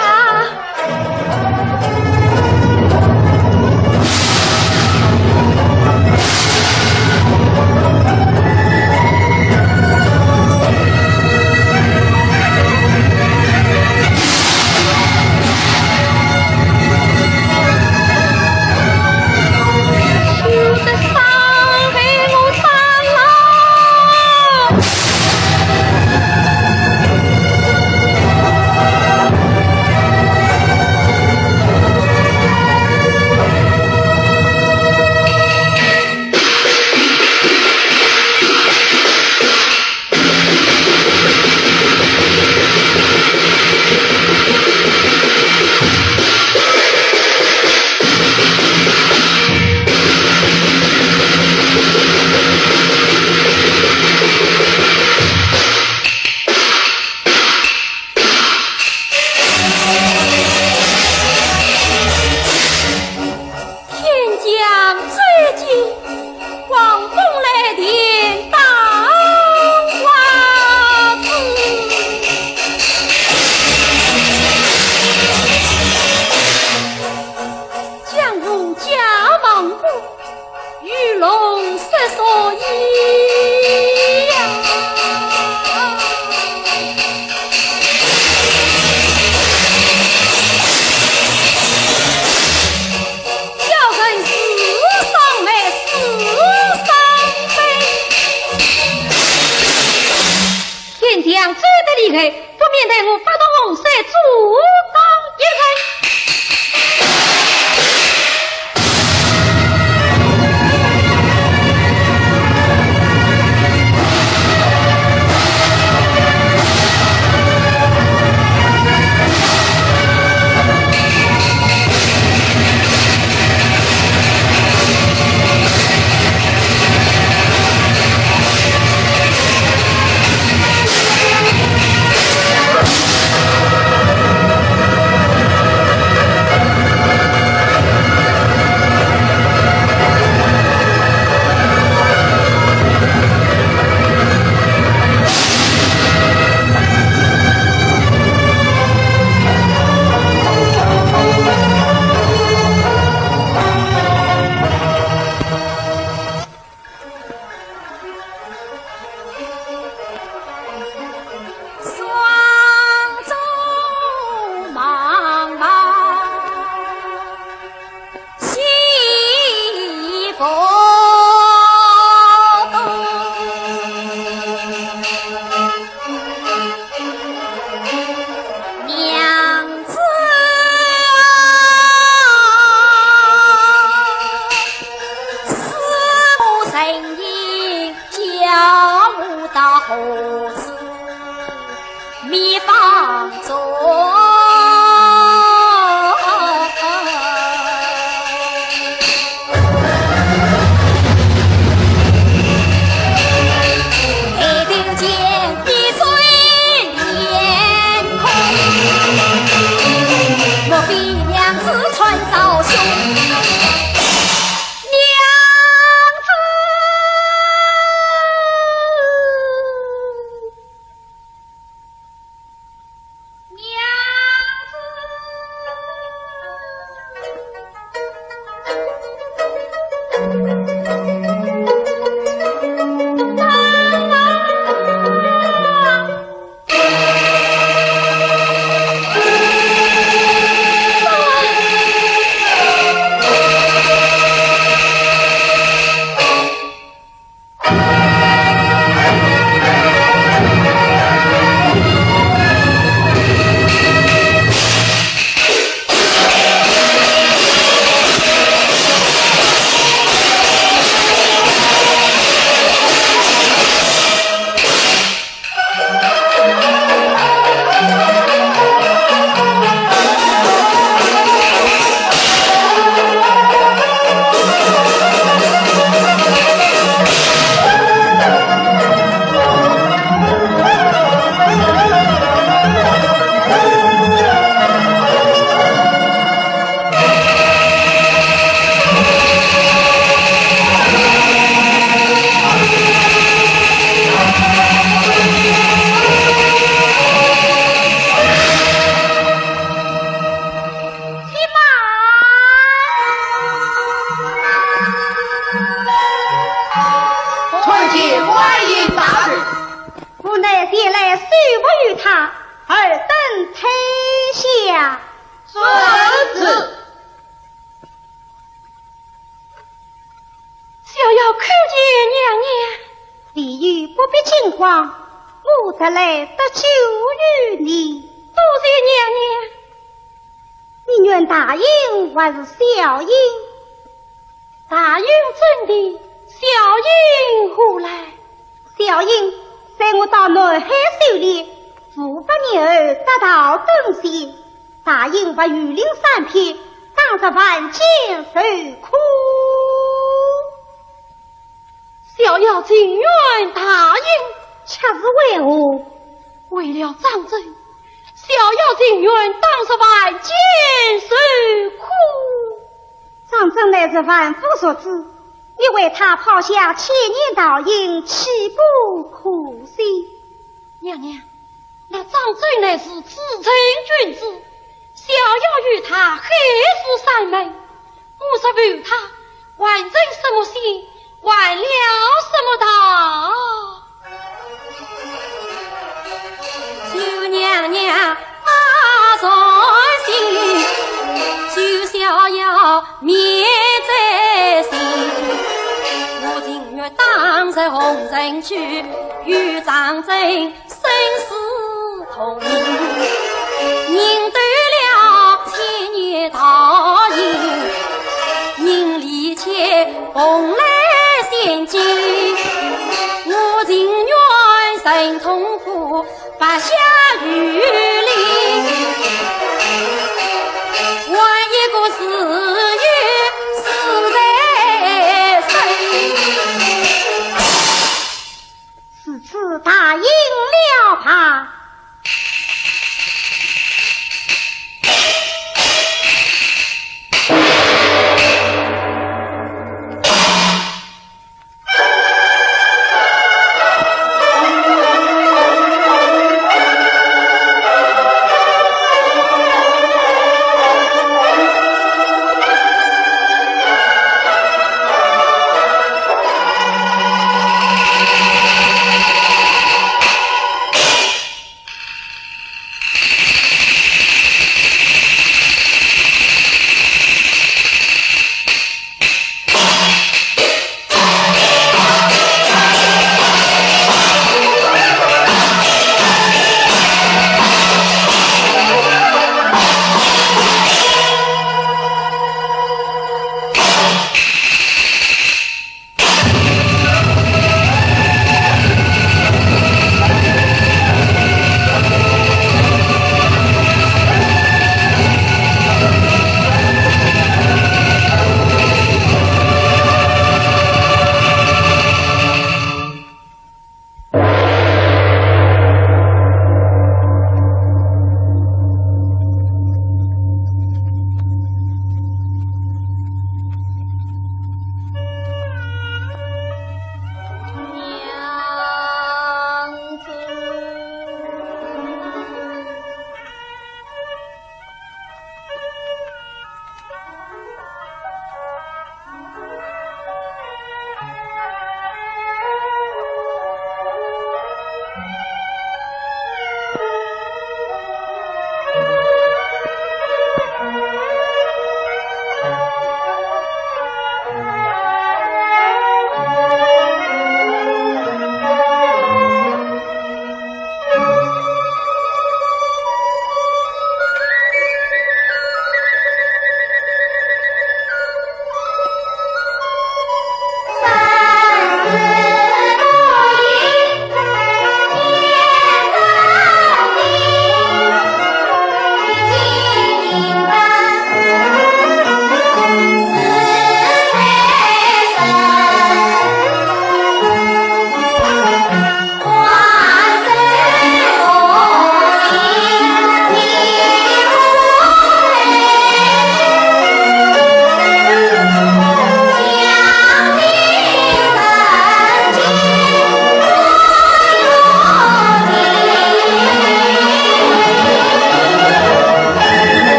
天将罪尽，狂风雷电打花枝。江湖皆亡故，与龙失所依呀。 小人死伤妹，死伤悲。天将罪得厉害，不免待我发动洪水阻挡一阵。收服于他，尔等退下。遵旨。小妖叩见娘娘。李煜不必惊慌，我特来搭救于你。多谢娘娘。你愿大印还是小印？ 大印怎的？小印何来？小印在我到南海修炼，五百年后得道登仙，大印还榆林三篇，当值凡间受苦。小妖情愿大印，却是为何？为了张珍，小妖情愿当值凡间受苦。 张珍乃是凡夫俗子，你为他抛下千年道行，岂不可惜？娘娘，那张珍乃是至诚君子，小妖与他海誓山盟，我若负他，还成什么仙？ 还了什么道？求娘娘啊，传信，求小妖免再寻。我情愿当日红尘去，与张珍 生死同，人断了千年道行，人离间蓬莱仙境。我情愿忍痛苦，不下雨淋，换一个自由自在身。 如此答应了吧。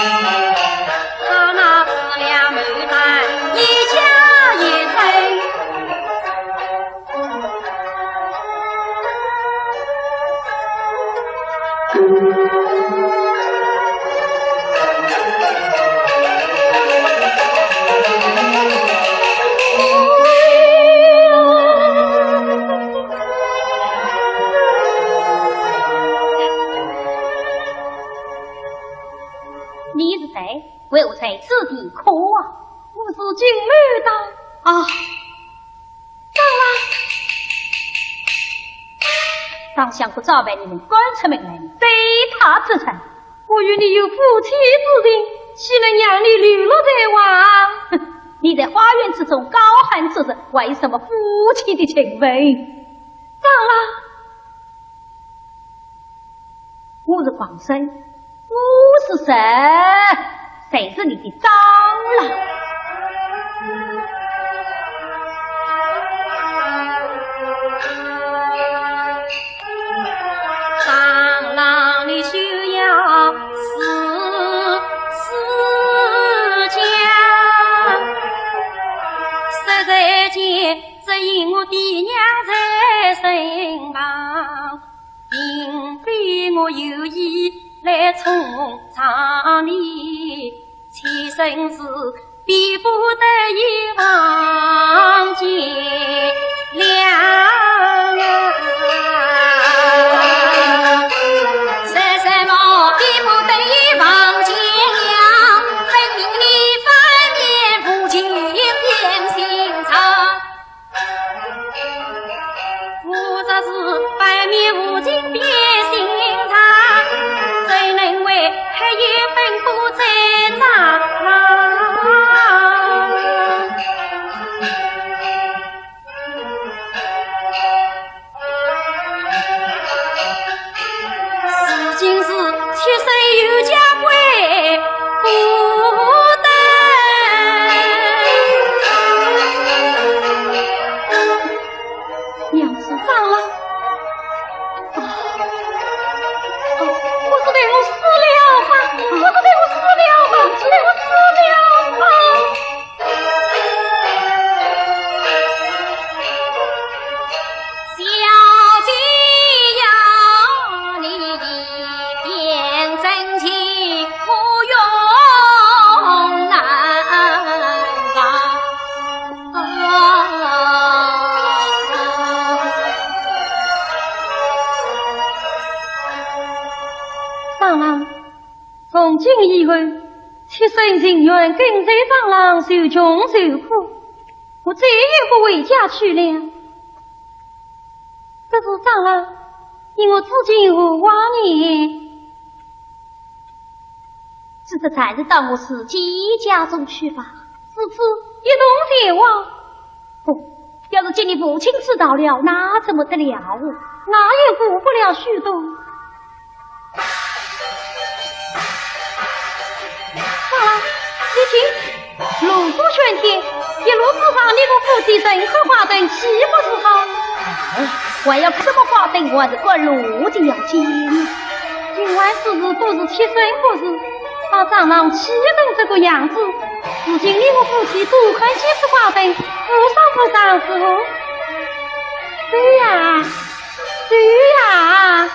他那是两牡丹一家一生。你是谁？为何在此地哭啊？我是金牡丹。啊，长老，当想不招待你们，赶出门来，非他之人。我与你有夫妻之情，岂能让你流落在外？哼，你在花园之中高喊之时，还有什么夫妻的情分？长老， 我是王生，我是谁？谁是你的长老？长老，你休要自私自家，实在间只因我爹娘在身旁。 并非我有意来冲撞你，妾身是比不得已忘记了。说什么比不得已忘记了？分明你翻面无情变心肠。 我若是翻面无情变心肠，谁能为黑夜奔波追张郎？ 如今是妾身有家归不得。娘子，长老。啊，啊，不如待我死了吧，不如待我死了吧，待我死了吧。 小姐呀，你一片真情我永难忘。长老，从今以后，妾身情愿跟随长老受穷受苦，我再也不回家去了。 可是长老，你我至今何往呢？只得暂时到我自己家中去吧。如此一同前往。不，要是见你父亲知道了，那怎么得了？那也顾不了许多。 啊，你听，炉火喧天，一路之上，你我夫妻人喝花灯，岂不是好？哎，还要什么花灯，我还是赶路的要紧。今晚之事都是妾身不是，啊，长老岂能这个样子？如今你我夫妻都看见是花灯，无上不上是何？对呀， 对呀。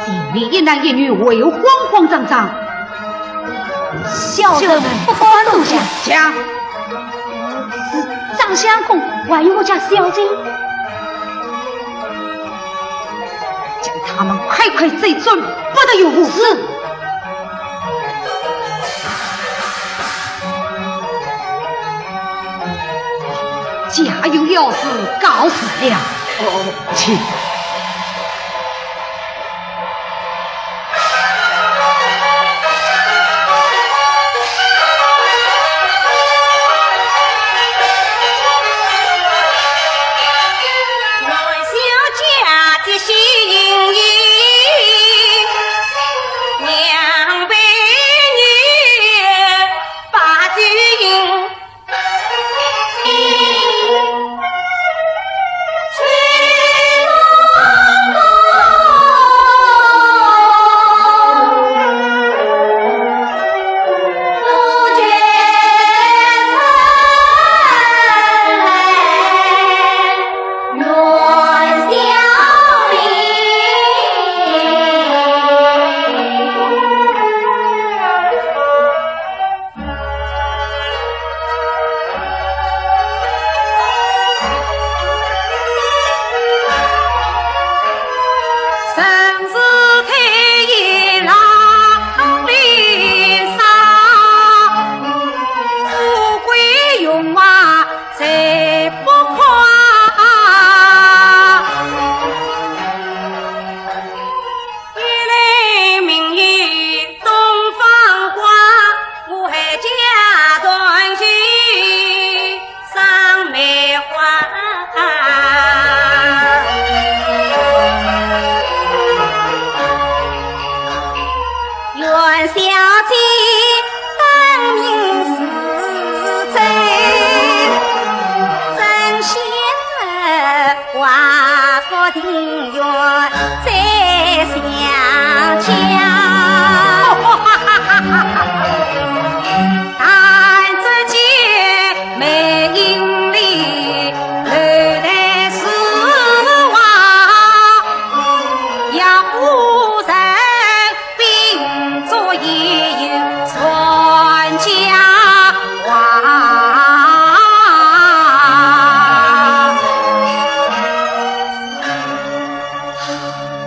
里面一男一女，为何慌慌张张？小人不敢多讲。讲。张相公，还有我家小姐。叫他们快快追转，不得有误。是。 家有要事，告辞了。哦，请。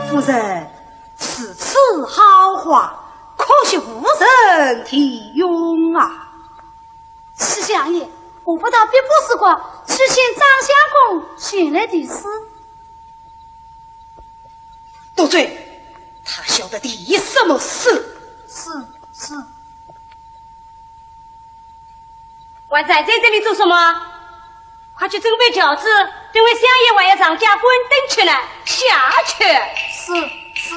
夫人，如此豪华，可惜无人提用啊。 是相爷，我不到碧波寺观去请张相公前来题诗。多嘴，他晓得题什么诗？是，是。还站在这里做什么？快去准备轿子，等会相爷还要上街观灯去呢，下去。是，是。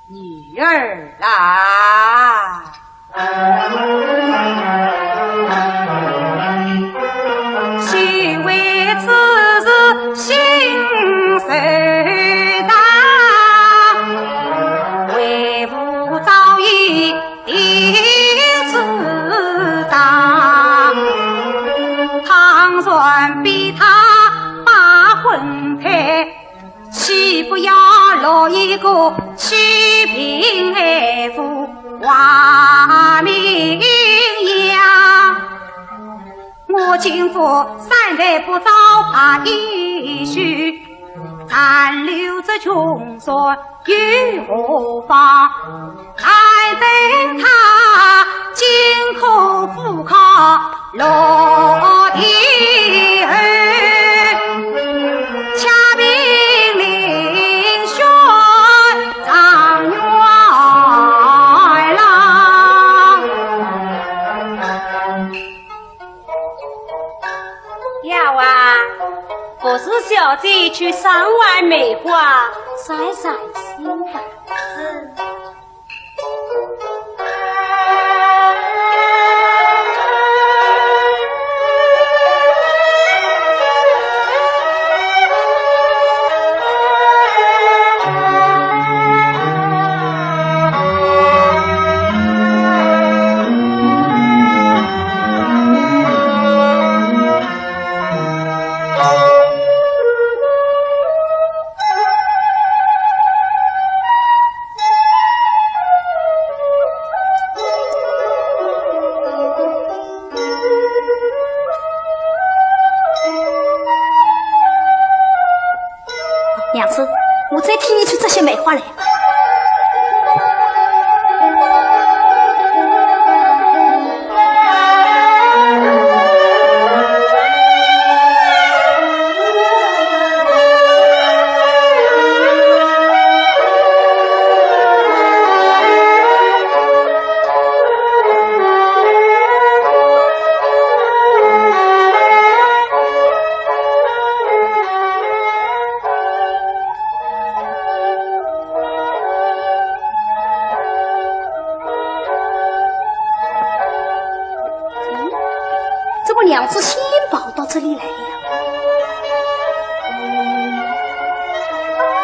女儿啊，要啊，服侍小姐去赏玩梅花。再赏心吧。是。娘子，我再替你去折些梅花来。 嗯，怎么娘子先跑到这里来了？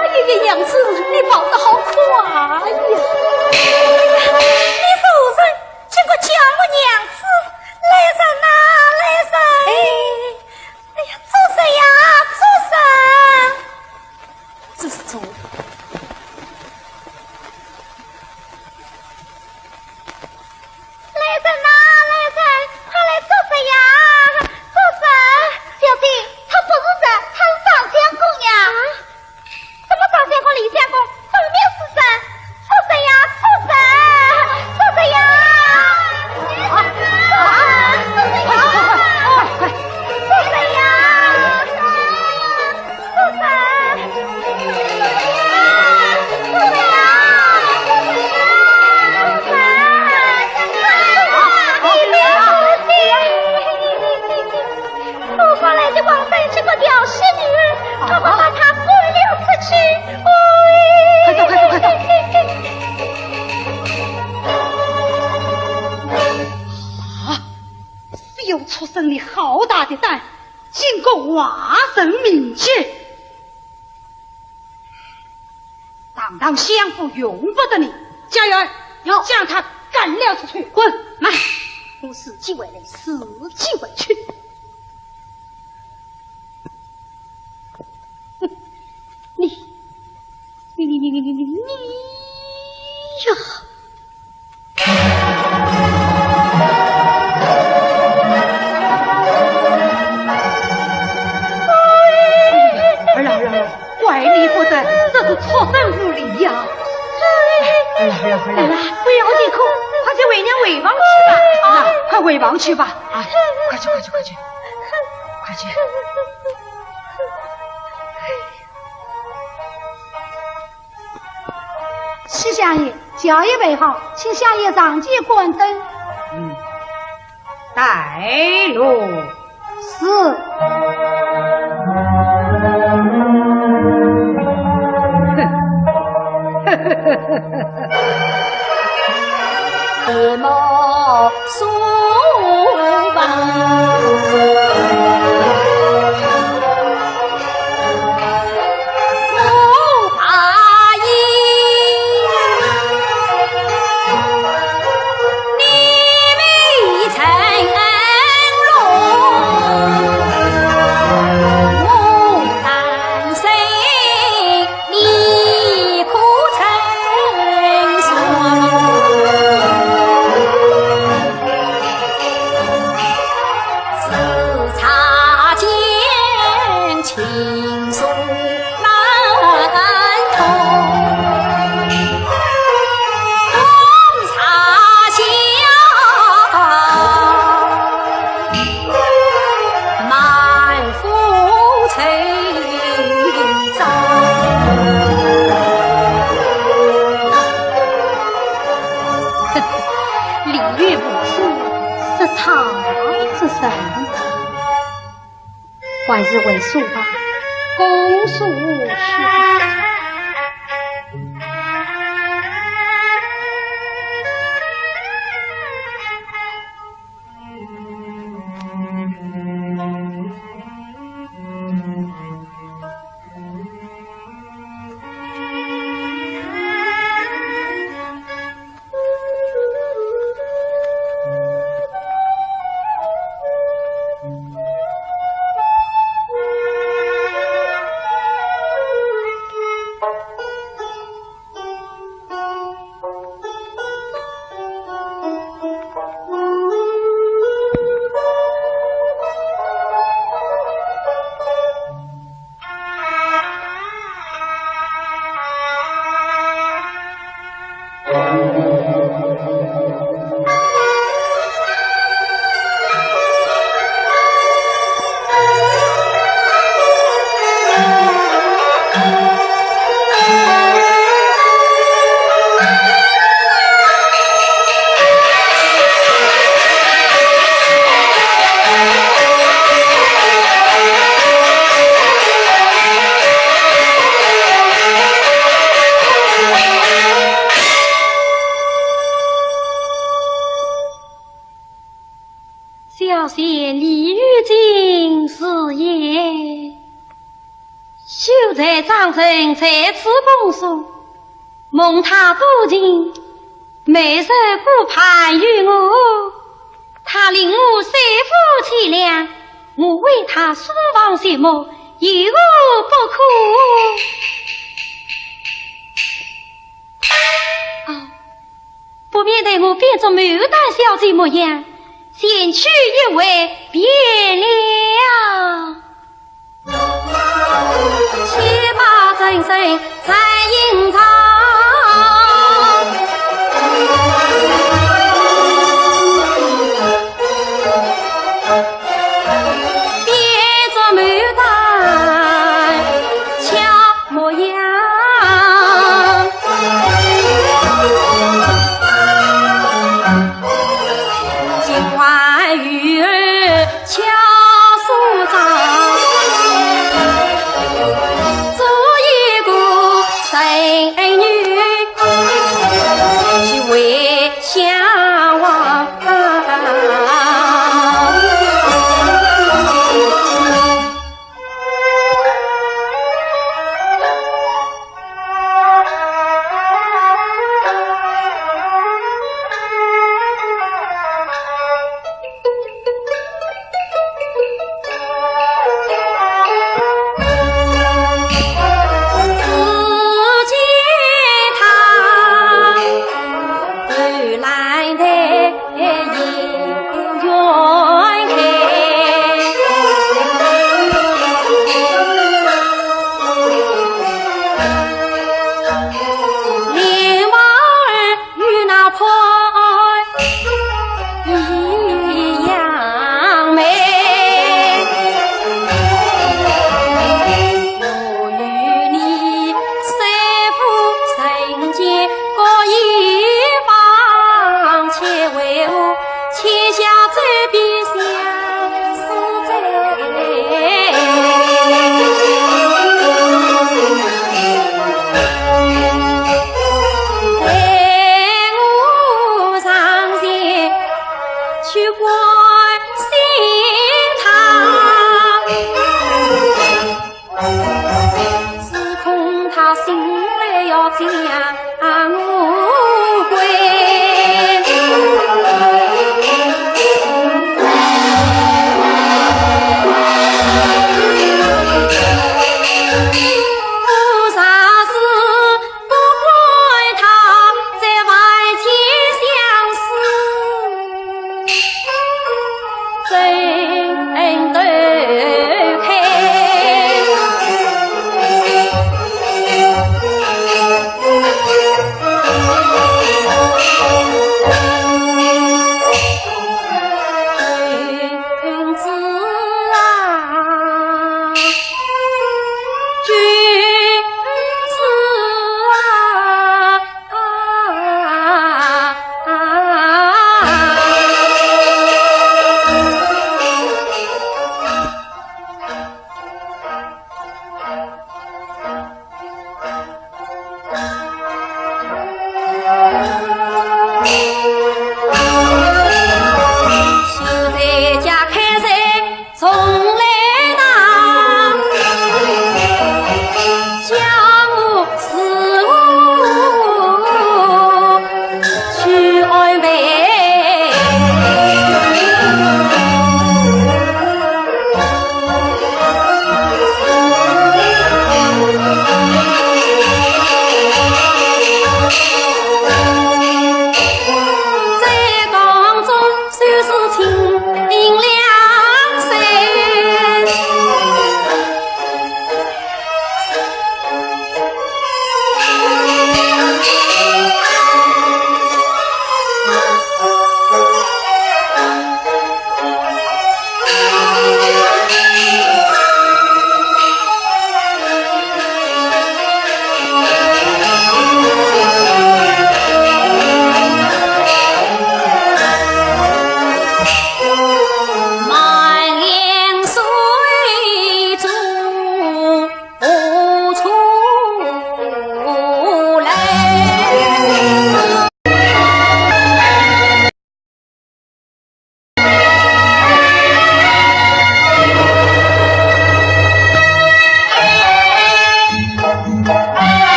哎呀呀，娘子，你跑得好快呀！哎呀，你是何人？竟敢叫我娘子？来人呐，来人！哎，哎呀，住手呀，住手！这是怎么？ 来人呐，来人，快来捉贼呀！捉贼！小姐，他不是贼，他是张相公呀。啊？什么张相公、李相公？分明是贼！捉贼呀，捉贼！捉贼呀！啊，啊，快，快，快，快，快！捉贼呀！ 我来的王三是个调戏女人，快快把她赶了出去！快走，快走，快走！啊！小畜生，你好大的胆，竟敢坏人命去！ 堂堂相府容不得你，家人，有，将他赶了出去。滚！慢，我自己回来，自己回去。哼，你，你，你，你，你，你，你呀！ 儿啊，儿啊，儿啊，怪你不得，这是畜生无礼呀！儿啊，儿啊，儿啊，儿啊，不要啼哭，快叫为娘回房去吧。啊，快回房去吧。啊，快去，快去，快去，快去。 七相爷，轿已备好，请相爷上前观灯。嗯，带路。是。李渊无知，是他之人。还是回书吧，公说无需。在掌门在此恭送，蒙他多情，每日顾盼于我。他令我三副钱粮，我为他书房寂寞，有何不可？啊，不免待我变作牡丹小姐模样，前去一会便了。 且把真身再隐藏，变作牡丹小模样。金花玉儿 巧梳妆，做一个神女，极为向往。与那潘一样美。我与你虽不曾见，隔一方，且为我 且下走遍襄阳。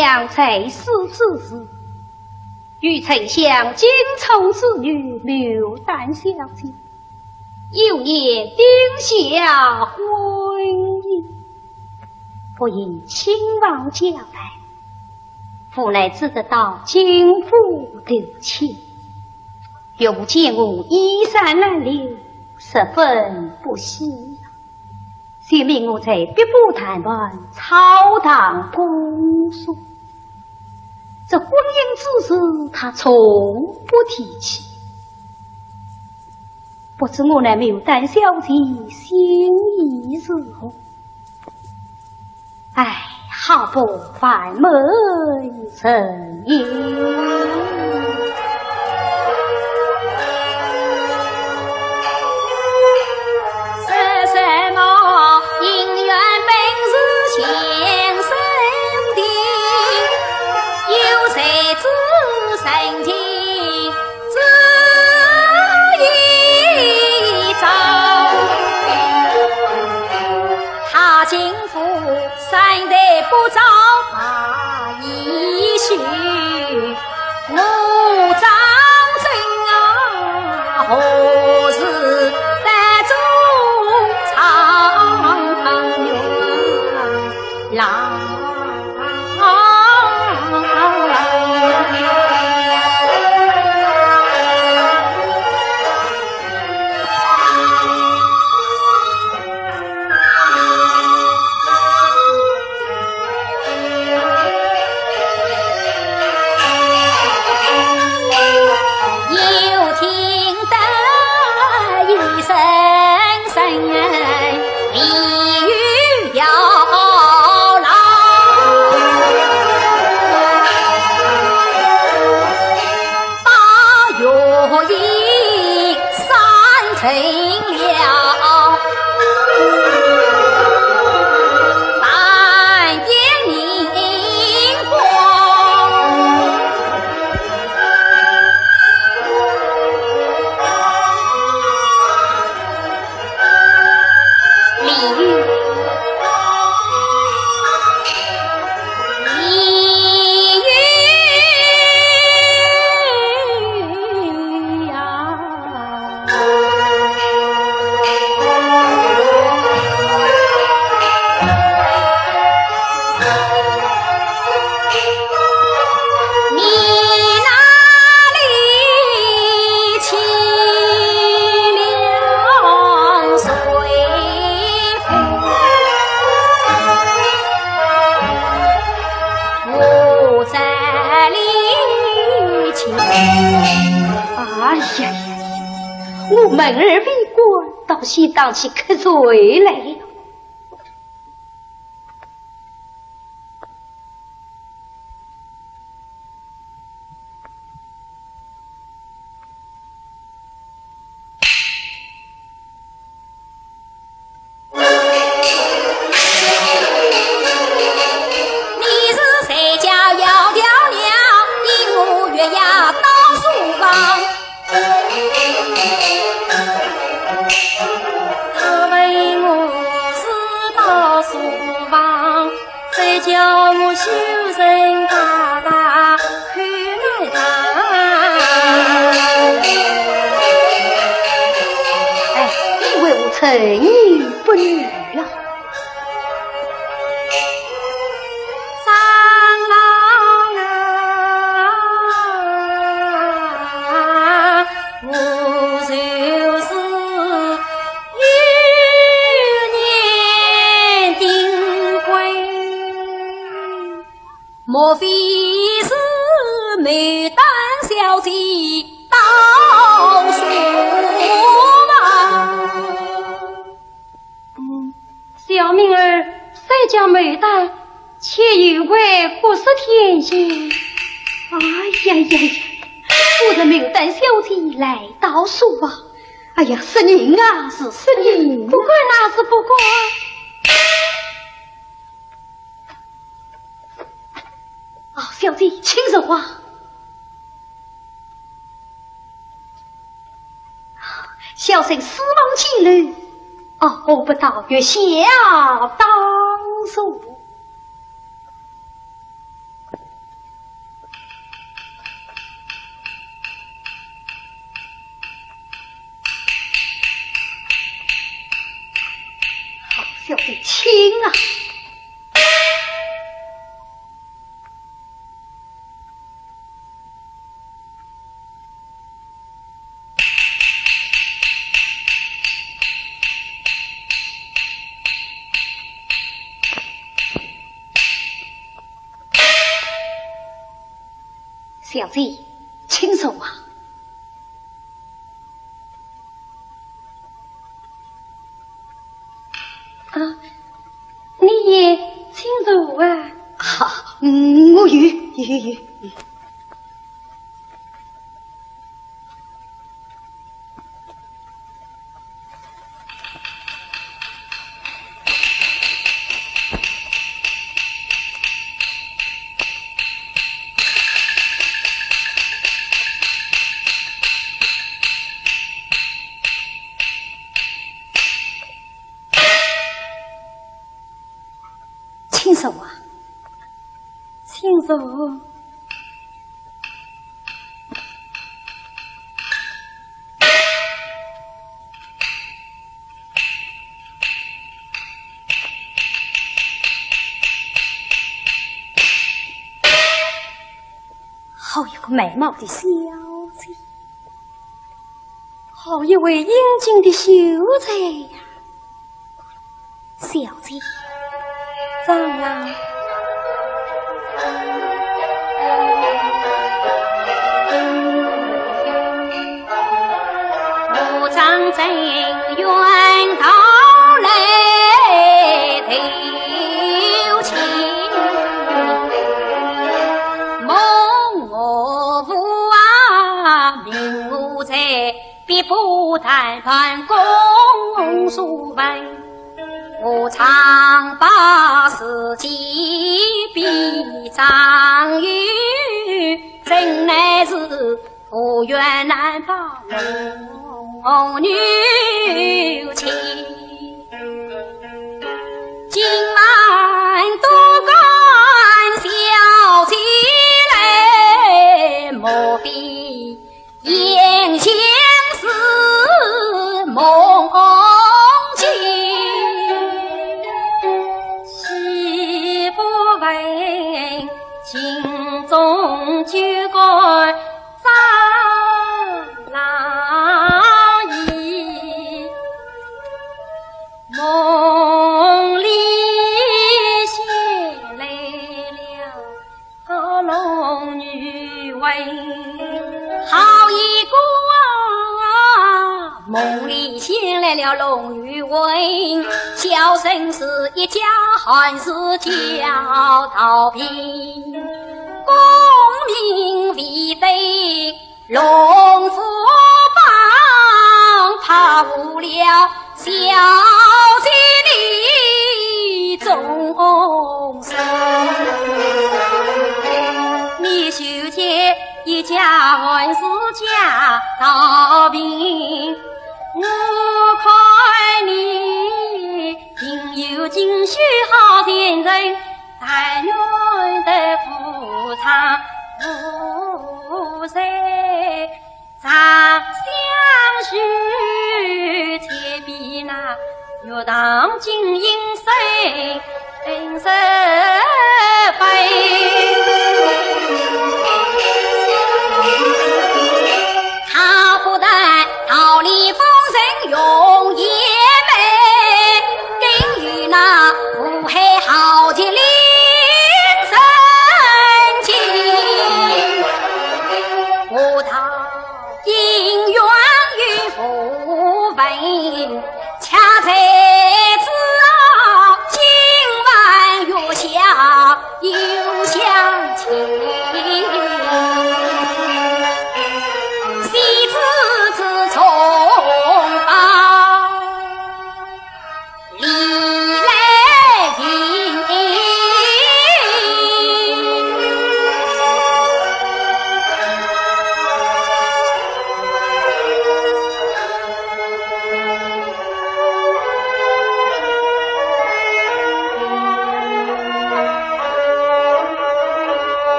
想在世之时，与丞相金宠之女牡丹小姐，幼年定下婚姻，不因亲王交代，无奈只得到金府投亲，又不见我衣衫褴褛，十分不喜呀。 就命我在碧波潭畔草堂攻书。这婚姻之事，他从不提起。不知我那牡丹小姐心意如何？唉，好不烦闷人也。 哎呀呀呀，我门儿未关，倒先打起瞌睡来了。 哎，你为我诚意不语了。嗯，小名儿虽叫牡丹，却有位国色天仙。哎呀呀呀，我的牡丹小姐来到书房，哎呀，失人啊，是失人啊。不敢啊，是不敢。 哦，小姐，请坐啊。小生书房简陋，哦，我不到，月下当坐。小姐，请坐啊。啊，你也请坐啊。啊，嗯，我有，有，有，有。 请坐啊，请坐。好一个美貌的小姐，好一位英俊的秀才呀！ 小姐，怎样？武藏正院到来投亲，蒙我父啊，命我在 碧波潭畔共书文，我常把诗寄比张友，真乃是无缘难报龙女情。今晚多感小姐来，莫非 言情似梦境，岂不问情中酒馆张郎意，梦里醒来了。 好龙女问，好一个啊！梦里醒来了龙女问，小生是一家寒士叫陶平，功名未得 龙虎榜，怕误了小姐你终身。你休见一家寒士叫陶平，我看你定有进修好前程， 但愿得夫唱妇随，长相许，且比那玉堂金印生生分。